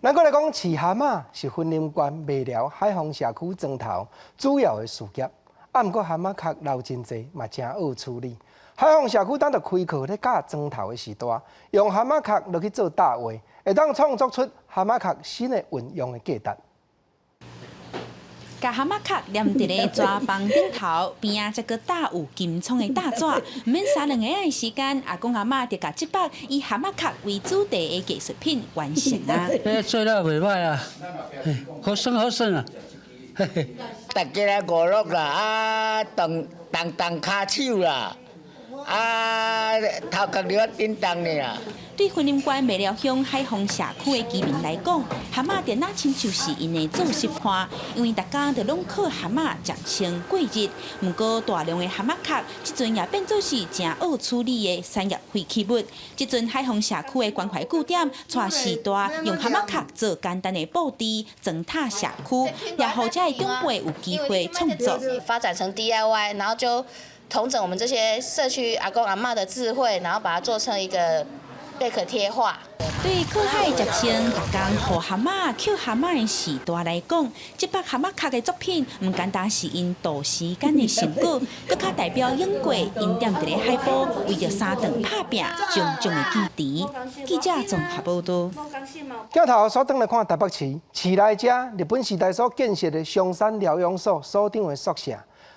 咱閣來講，飼蛤蟆是雲林縣麥寮海防社區莊頭主要的事業。啊，毋過蛤蟆殼留真濟，嘛誠惡處理。海防社區當著開課咧教磚頭的時代，用蛤蟆殼落去做搭畫，會當創作出蛤蟆殼新的運用的價值。共蚶仔殼黏佇咧紙房頂頭，邊仔才閣搭有金創的搭紙，毋免三兩个仔的時間，阿公阿嬤就共這幅以蚶仔殼為主題的藝術品完成啊！做了袂歹啊，好耍好耍啊！大家來娛樂啦，啊，動動動跤手啦，啊，頭殼入啊叮當的啦。對雲林縣麥寮鄉海豐社區的居民來講，蚶仔就若親像是𪜶的做食伴，因為逐工就攏靠蚶仔食撐過日。毋過大量的蚶仔殼，這陣也變做是誠惡處理的產業廢棄物。這陣海豐社區的關懷據點，帶序大用蚶仔殼做簡單的布置，裝塔社區，也予遮的長輩有機會創作。發展成 DIY，然後就統整我們這些社區阿公阿嬤的智慧，然後把它做成一個貝殼貼畫。對靠海食穿，逐工予蚶仔、抾蚶仔的序大來講，這幅蚶仔殼的作品，毋簡單是𪜶度時間的成果，閣較代表永過𪜶踮佇咧海埔為著三頓拍拚種種的堅持。記者綜合報導。鏡頭煞轉來看台北市，市內遮日本時代所建設的松山療養所所長的宿舍，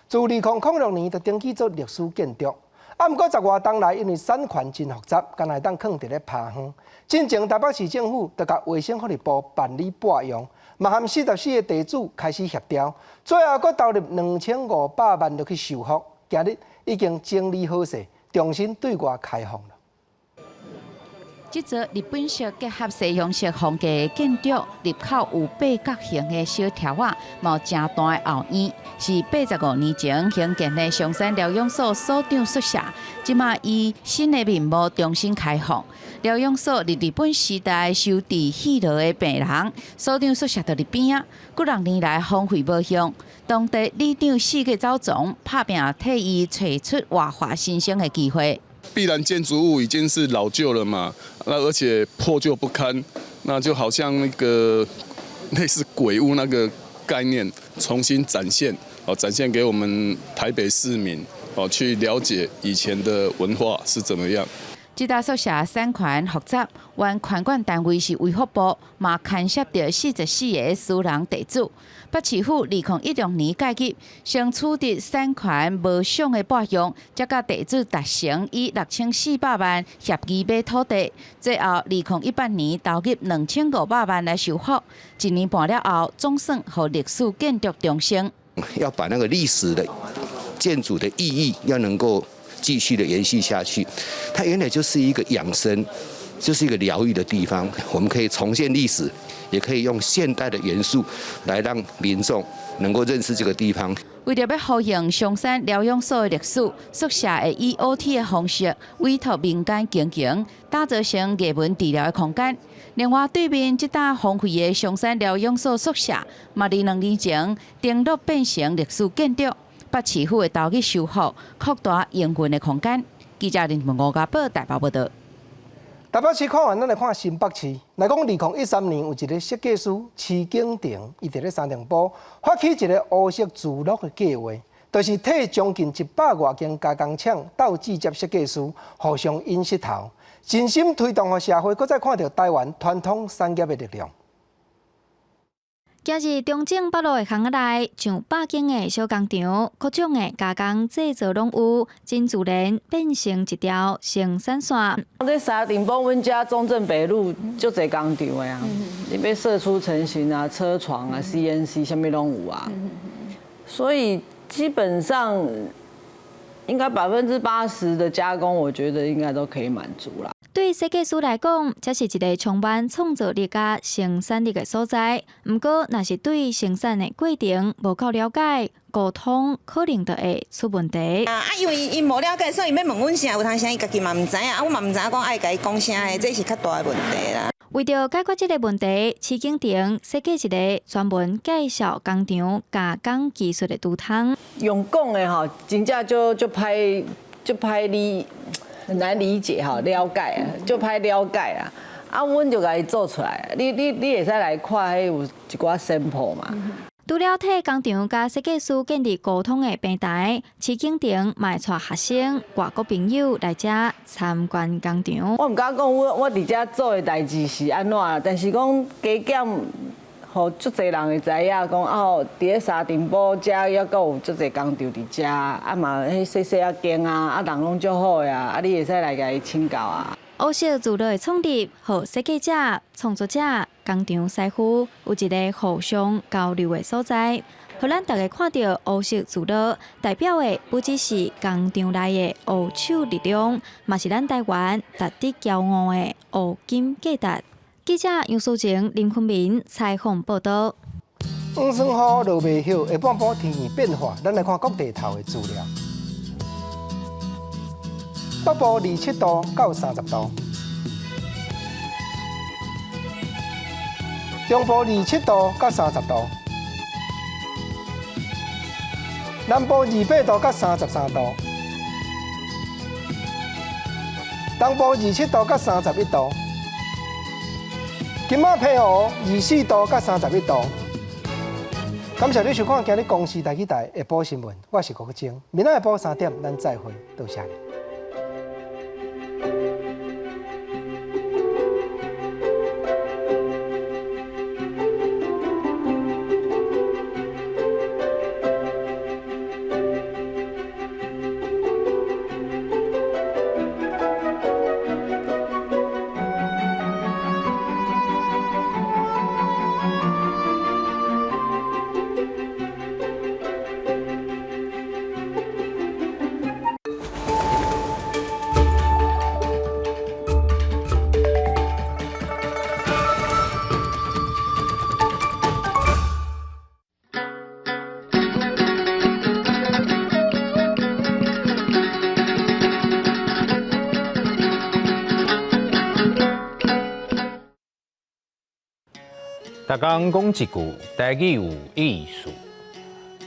自2006年就登記做歷史建築。啊，毋過十外冬來，因為產權真複雜，干焦會當囥佇咧拋荒。進前台北市政府就共衛生福利部辦理撥用，嘛和44個地主開始協調，最後閣投入2500萬落去修復。今日已經整理好勢，重新對外開放了。這座日本式結合西洋式風格的建築，入口有八角形的小柱仔，嘛有誠大的後院，是85年前興建的松山療養所所長宿舍，這馬以新的面貌重新開放。療養所佇日本時代收治虛老的病人，所長宿舍就佇邊仔。幾若年來荒廢無用，當地里長四界走傱，拍拚替伊揣出活化新生的機會。必然建築物已經是老舊了嘛，那而且破舊不堪，那就好像那個類似鬼屋那個概念，重新展現，哦，展現給我們台北市民，哦，去了解以前的文化是怎麼樣。這棟宿舍產權複雜，原權管單位是衛福部，嘛牽涉著44個私人地主。北市府2016年介入，先取得產權無償的撥用，才佮地主達成以6400萬協議買土地，最後2018年投入2500萬來修復。一年半了後，總算予歷史建築重生。要把那個歷史的建築的意義，要能夠繼續的延續下去，它原來就是一個養生，就是一個療癒的地方。我們可以重現歷史，也可以用現代的元素來讓民眾能夠認識這個地方。為著欲呼應松山療養所的歷史，宿舍會以 OT 的方式委託民間經營，打造成藝文治療的空間。另外，對面這棟荒廢的松山療養所宿舍，嘛佇2年前登錄變成歷史建築。北市府會投入修復，擴大營運的空間。記者林吳家寶台北報導。台北市看完，咱來看新北市。來講，2013年有一个設計師徐景婷，伊佇咧三重埔發起一个烏色聚落的計劃，就是替將近100外間加工廠鬥智接設計師互相引舌頭，真心推動予社會閣再看著台灣傳統產業的力量。今日中正北路的巷仔內，上百間的小工廠，各種的加工製造攏有，真自然變成一條生產線。這三重埔，阮遮中正北路足濟工廠的啊，你欲射出成型啊、車床啊、CNC，啥物攏有啊。所以基本上應該80%的加工，我覺得應該都可以滿足啦。對設計師來講，這是一个充滿創造力佮生產力的所在。毋過，若是對生產的過程無夠了解，溝通可能就會出問題。啊，因為𪜶無了解，所以欲問阮啥，有當時伊家己嘛毋知影，啊，阮嘛毋知影講愛共伊講啥的，這是較大的問題啦。為著解決這个問題，徐景婷設計一个專門介紹工廠加工技術的圖通。用講的吼，真正就歹理。很難理解哈，了解啊，就歹了解啊。啊，阮就共伊做出來，你會使來看，彼有一寡 sample 嘛。除了替工廠佮設計師建立溝通的平台，徐景婷嘛會帶學生、外國朋友來遮參觀工廠。我毋敢講，我佇遮做的代誌是按怎，但是講加減，予足濟人會知影講哦，佇咧沙埕堡遮猶閣有足濟工廠佇遮，啊嘛，彼細細仔間啊，啊人攏足好的啊，啊你會使來共伊請教啊。烏色聚落的創立，予設計者、創作者、工廠師傅有一个互相交流的所在，予咱逐家看著烏色聚落代表的不只是工廠內的烏手力量，嘛是咱台灣值得驕傲的烏金價值。記者楊淑晴、林坤明採訪報導。黃酸雨落袂歇，下半晡天氣變化，咱來看各地頭的資料。北部27度到30度，中部27度到30度，南部28度到33度，東部27度到31度，金馬澎湖24度到31度。感謝你收看今日公視台語台下晡新聞，我是郭國晶，明仔下晡3點，咱再會，多謝你。逐工講一句台語有意思。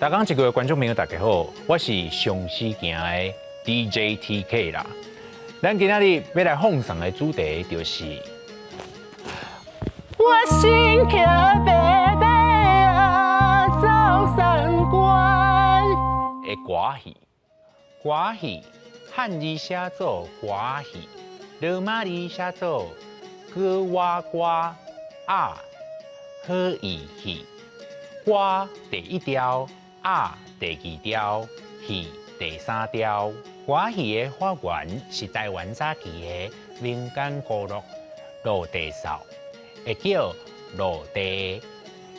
逐工一句的觀眾朋友，大家好，我是上時行的 DJ TK 啦。咱今仔日欲來放送的主題就是。我身騎白馬仔走三關。的歌戲，歌戲漢字寫做歌戲，羅馬字寫做歌瓦歌啊。好意戲，歌第一調，啊第二調，戲第三調。歌戲的發源是台灣早期的民間歌樂落地掃，會叫落地，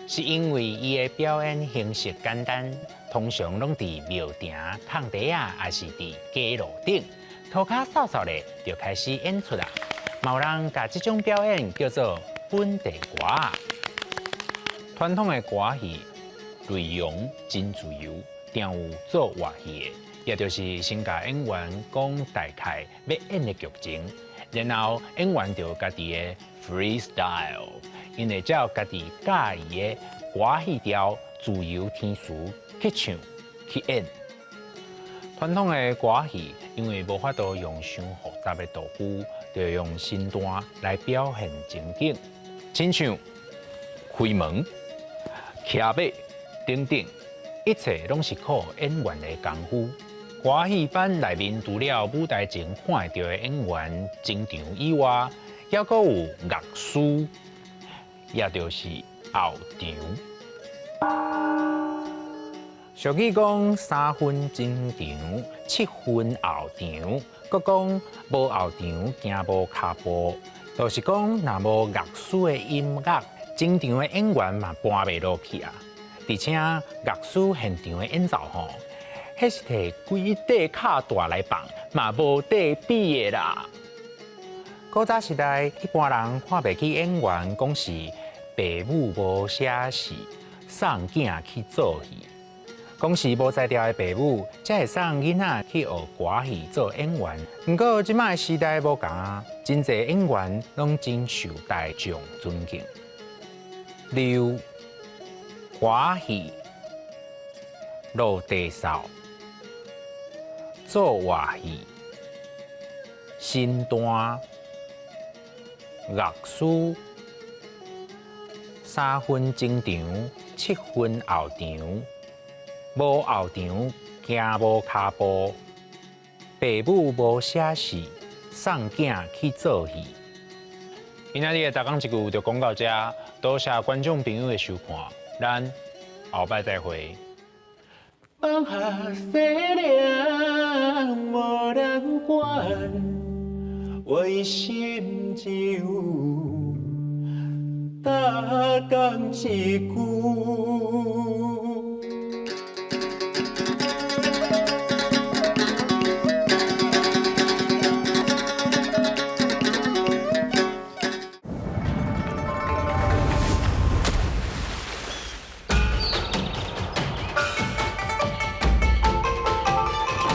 是因為伊的表演形式簡單，通常攏佇廟埕、空地仔，抑是佇街路頂，塗跤掃掃咧就開始演出啦。嘛有人共這種表演叫做本地歌。傳統的歌戲內容真自由，定有做活戲的，也就是先共演員講大概欲演的劇情，然後演員就家己的 freestyle，𪜶會照家己喜歡的歌戲調自由填詞去唱去演。傳統的歌戲因為無法度用傷複雜的道具，就用身段來表現情景，親像開門、騎馬等等，一切攏是靠演員的功夫。歌戲班內面除了舞台前看會著的演員前場以外，猶閣有樂師，也就是後場。俗語講三分前場，七分後場，閣講無後場行無跤步，就是講若無樂師的音樂，前場的演員嘛搬袂落去啊。而且樂師現場的演奏吼，彼是提規塊敲大來放，嘛無得比的啦。古早時代，一般人看袂起演員，講是爸母無寫字，送囝去做戲。講是無才調的爸母，才會送囡仔去學歌戲做演員。毋過這擺的時代無仝啊，真濟演員攏真受大眾尊敬。例如歌戲、落地掃、做活戲、身段、樂師、三分前場，七分後場，無後場行無跤步，爸母無寫字，送囝去做戲。今仔日的逐工一句就講到這，多謝觀眾朋友的收看，咱後擺再會。放下世涼，無人管，我的心只有逐工一句。